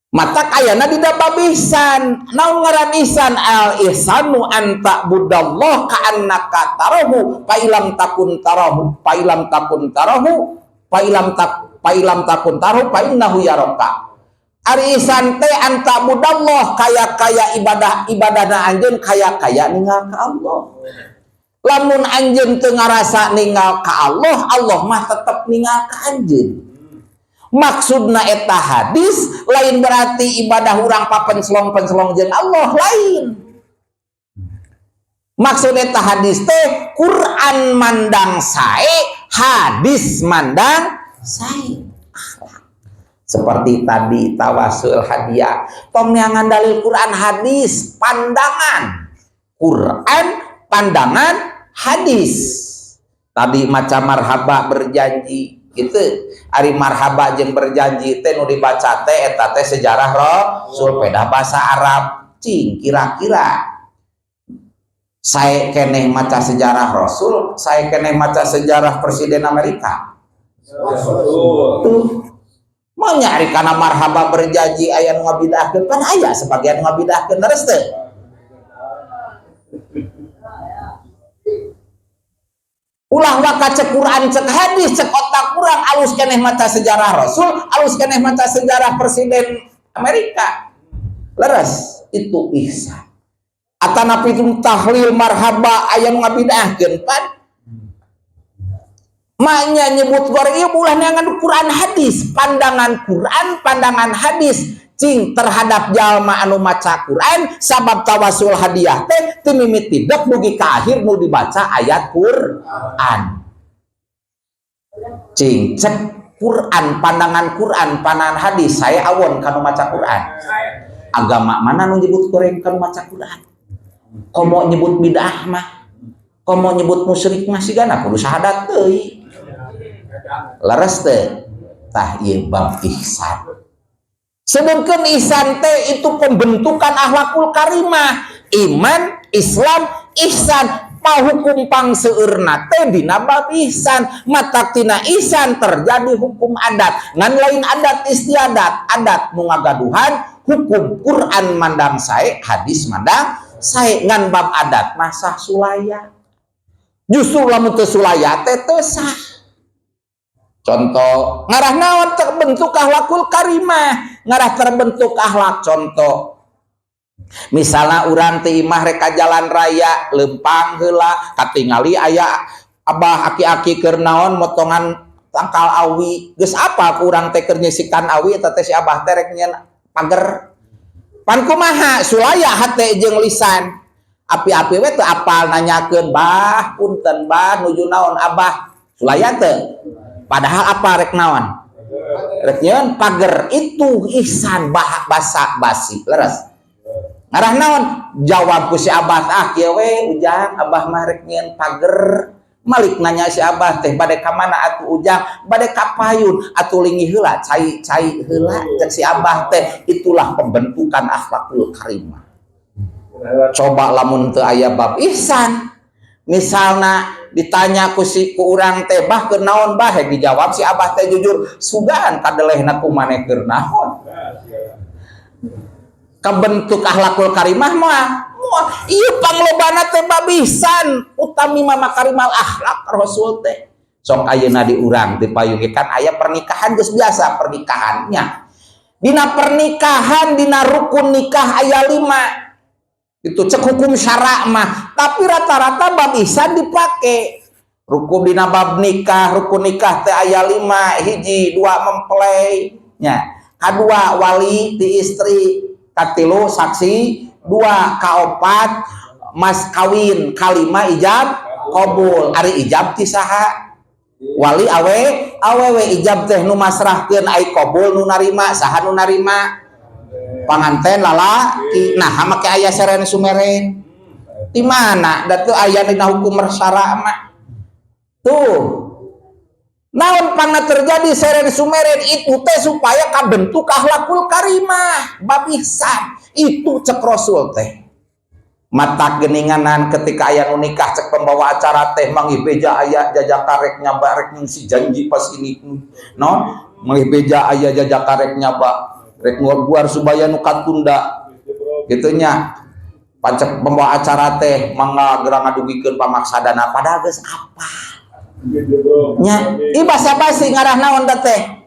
Mata kayana di bab ihsan. Naon ngaran ihsan? Al ihsanu an ta'budallah ka'annaka tarahu, fa ilam takun tarahu, fa ilam takun tarahu, fa ilam tak fa ilam takun tarahu fa innahu yaraka. Ari ihsan teh an ta'budallah, kaya-kaya ibadah, ibadahna anjeun kaya-kaya ningal ka Allah. Lamun anjeun teu ngarasa ningal ka Allah, Allah mah tetep ningal ka anjeun. Maksudna eta hadis lain berarti ibadah urang papenslong-penslong jeung Allah, lain. Maksud eta hadis teh Quran mandang sae, hadis mandang sae, akhlak. Seperti tadi tawasul hadiah, tong neangan dalil Quran hadis, pandangan Quran, pandangan hadis. Tadi macam marhaba berjanji gitu, ari marhaba jeung berjanji teh nu dibaca teh eta teh sejarah Rasul, pedah bahasa Arab. Cing, kira-kira sae keneh maca sejarah Rasul, sae keneh maca sejarah Presiden Amerika? Tuh mau nyari karena marhaba berjanji aya nu ngabidahkeun, pan aya sebagian nu ngabidahkeun, terus teh. Ulah waka cek Quran, cek hadis, cek otak kurang. Alus keneh maca sejarah Rasul, alus keneh maca sejarah Presiden Amerika. Leres, itu ihsan. Atanapi itu tahlil marhaba aya nu ngabidahkeun, pan maknya nyebut goreng ieu. Ulah neangan Quran hadis, pandangan Quran, pandangan hadis. Cing, terhadap jalma anu maca Quran, sabab tawasul hadiah teh teu mimiti dek dugi ka akhir nu dibaca ayat Quran. Cing, cek Quran, pandangan Quran, pandangan hadis, sae awon kanu maca Quran? Agama mana nu nyebut goreng kanu maca Quran? Komo nyebut bid'ah mah, komo nyebut musyrik mah, sigana kudu syahadat deui. Leres teh? Tah, ieu bab ihsan. Sedangkan ihsan teh itu pembentukan akhlakul karimah, iman, Islam, ihsan. Pa hukum pangseueurna teh dina bab ihsan. Matak tina ihsan terjadi hukum adat. Ngan lain adat istiadat, adat nu ngagaduhan hukum Quran mandang sae, hadis mandang sae, ngan bab adat mah sah sulaya. Justru lamun teu sulaya teh teu sah. Contoh, ngarah naon terbentuk akhlakul karimah, ngarah terbentuk akhlak. Contoh, misalnya urang ti imah rek ka jalan raya, lempang heula, katingali aya abah aki-aki keur naon, motongan tangkal awi. Geus apa ku urang teh keur nyisikan awi eta teh, si abah teh rek nyieun pager. Pan kumaha sulaya hate jeung lisan, api-api we teu apal nanyakeun, "Bah, punten Bah, nuju naon Abah?" Sulaya teu? Padahal apa, rek naon, rek nyieun pager. Itu ihsan, bah basa basi leres. Ngarah naon jawab ku si abah, "Ah, kieu we Ujang, Abah mah rek nyieun pager." Malik nanya si abah teh, "Bade ka mana atuh, Ujang?" "Bade ka payun." "Atuh linggih heula, cai-cai heula," cek si abah teh. Itulah pembentukan akhlakul karimah. Coba lamun teu aya bab ihsan, misalna ditanya ku si ku urang teh, "Bah, keur naon Bah?" Hek dijawab si abah teh jujur, sugan kadelehna ku maneh keur naon. Kebentuk akhlakul karimah mah moal. Ieu panglobana teh bab ihsan, utami mah makarimal akhlak. Rasul teh sok ayeuna di urang di payung kan aya pernikahan, geus biasa pernikahannya. Dina pernikahan, dina rukun nikah aya 5, itu cek hukum syara mah, tapi rata-rata bab ihsan dipake. Rukun dina bab nikah, rukun nikah teh aya 5: hiji, dua mempelai nya, kadua wali ti istri, katilu saksi dua, kaopat mas kawin, kalima ijab kabul. Ari ijab ti saha? Wali awe awewe. Ijab teh nu masrahkeun, ai kabul nu narima saha? Nu narima panganten lalaki. Nah, make aya seren sumeren di mana da teu aya dina hukum syara mah. Tuh, naon pangna terjadi seren sumeren itu teh? Supaya kabentuk akhlakul karimah, bab ihsan itu cek Rasul teh. Mata geninganan ketika aya nu nikah, cek pembawa acara teh, manggih beja aya jajaka rek nyaba, rek nyungsi janji pas ini no, manggih beja aya jajaka rek nyaba, rek nguar supaya nu katunda gitu nya. Pacek pembawa acara teh, mangga gerang ngadugikeun pamaksadana, padahal geus apa nya. Ih, basa basi ngarah naon teh?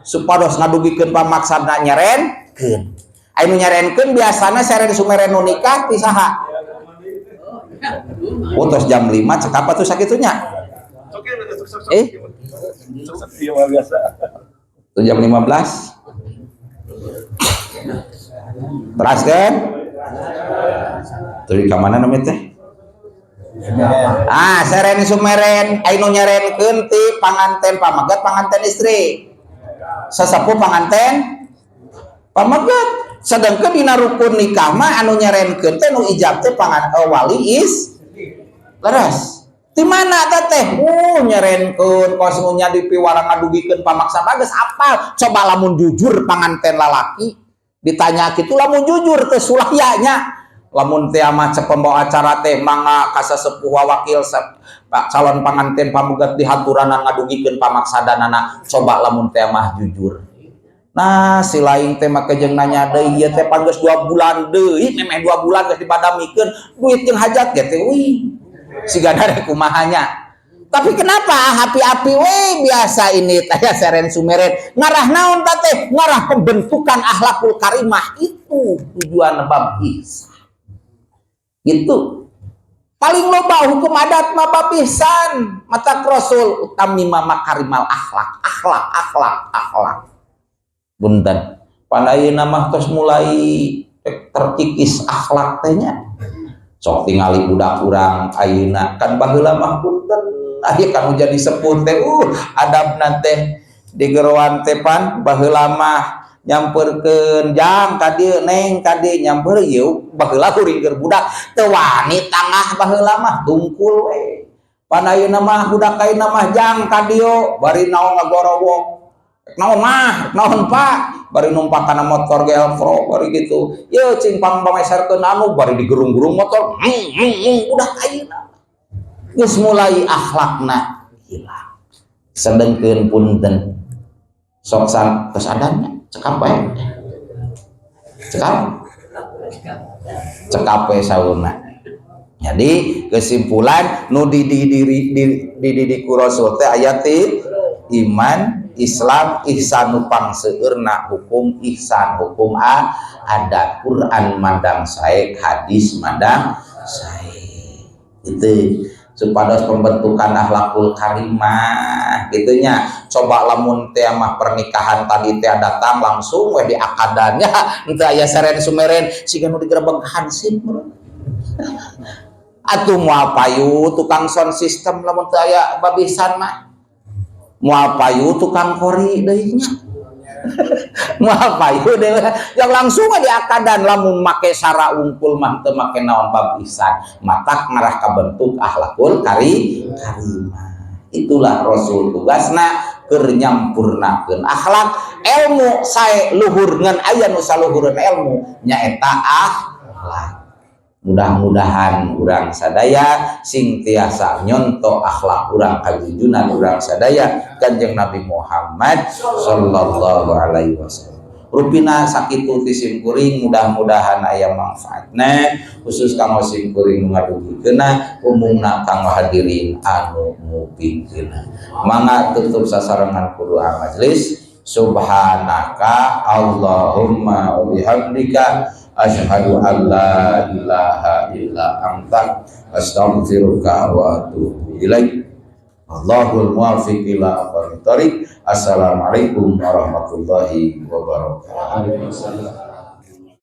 Supados ngadugikeun pamaksana, nyerenkeun. Aya nu nyerenkeun biasana seren sumeren nu nikah ti saha? Oh, tos jam 5, cek apa tuh sakitunya? Eh, tuh jam 15. Terus kan? Tuh di mana namanya teh? Ah, seren sumeren, aya nu nyerenkeun ti panganten pameget, panganten istri. Sesepuh panganten pameget. Sedangkan dina rukun nikah mah anu nyerenkeun teh nu ijab teh pangan wali is leres. Di mana ta teh? Nyerenkeun kos nu nya dipiwarang ngadugikeun pamaksa bagus apal. Coba lamun jujur panganten lalaki ditanya kitu, lamun jujur teh sulaya nya. Lamun teh mah cek pembawa acara teh, mangga kasasepuh wakil calon panganten pameget dihaturanan ngadugikeun pamaksadanana. Coba lamun teh mah jujur. Nah, si lain teh make jeung nanya deui, ieu teh pan geus 2 bulan deui, memeh 2 bulan geus dibadamikeun duit jeung hajat ge teh wih. Siga rek kumaha nya. Tapi kenapa api-api we biasa ini teh seren sumeren? Ngarah naon ta teh? Ngarah pembentukan akhlakul karimah, itu tujuan bab ihsan. Gitu. Paling loba hukum adat mah bab ihsan. Mata Rasul utamima makarimal akhlak, akhlak, akhlak, akhlak. Punten. Pan ayeuna mah tos mulai terkikis akhlak teh nya. Sok tingali budak urang ayeuna, kan baheula mah punten aya kanu jadi sepuh teh adabna teh di geroan teh, pan baheula mah nyamperkeun, "Jang, ka dieu, Neng, ka dieu," nyamper ieu. Baheula kuring keur budak teu wani tangah, baheula mah tungkul we. Pan ayeuna mah budak ayeuna mah, "Jang, ka dieu," bari naon ngagorowok, "Naon Mah, naon Pak?" Bari numpak kana motor GL Pro, bari gitu, "Ye, cing pang pameserkeun anu," bari digerung-gerung motor. Budak ayeuna Geus mulai akhlakna hilang. Sedengkeun, punten, sok san tos adannya, cekap bae, cekap, cekap we saurna. Jadi kesimpulan nu di di diri di dididik ku Rasul teh aya iman, Islam, ihsan. Nu pangseueurna hukum ihsan, hukum a ada Quran mandang sae, hadis mandang sae. Itu supados pembentukan akhlakul karimah gitunya. Coba lamun teh mah pernikahan tadi teh datang langsung we di akadannya, henteu aya seren sumeren, siga nu digerebeg hansip atuh. Moal payu tukang sound system lamun teu aya bab ihsan mah, moal payu tukang kori deui nya, moal payu deui. Yang langsung di akadan lamun make sara wungkul mah, teu make naon bab ihsan, matak ngarah kabentuk akhlakul karimah. Itulah Rasul tugasna keur nyampurnakeun akhlak. Ilmu sae luhur, ngan aya nu saluhureun ilmu, nyaeta akhlak. Mudah-mudahan urang sadaya sing tiasa nyonto akhlak urang kajunjunan urang sadaya, Kanjeng Nabi Muhammad sallallahu alaihi wasallam. Rupina sakitu ti sim kuring, mudah-mudahan aya manfaatna, khusus kanggo sim kuring nu ngadugikeunna, umumna kanggo hadirin anu ngupingkeunna. Mangga tutup sasarengan ku doa majelis. Subhanaka Allahumma wa bihamdika, asyhadu an la ilaha illa anta, astaghfiruka wa atubu ilaik. Allahul muwaffiq ila aqwamit thoriq. Assalamualaikum warahmatullahi wabarakatuh. Waalaikumsalam.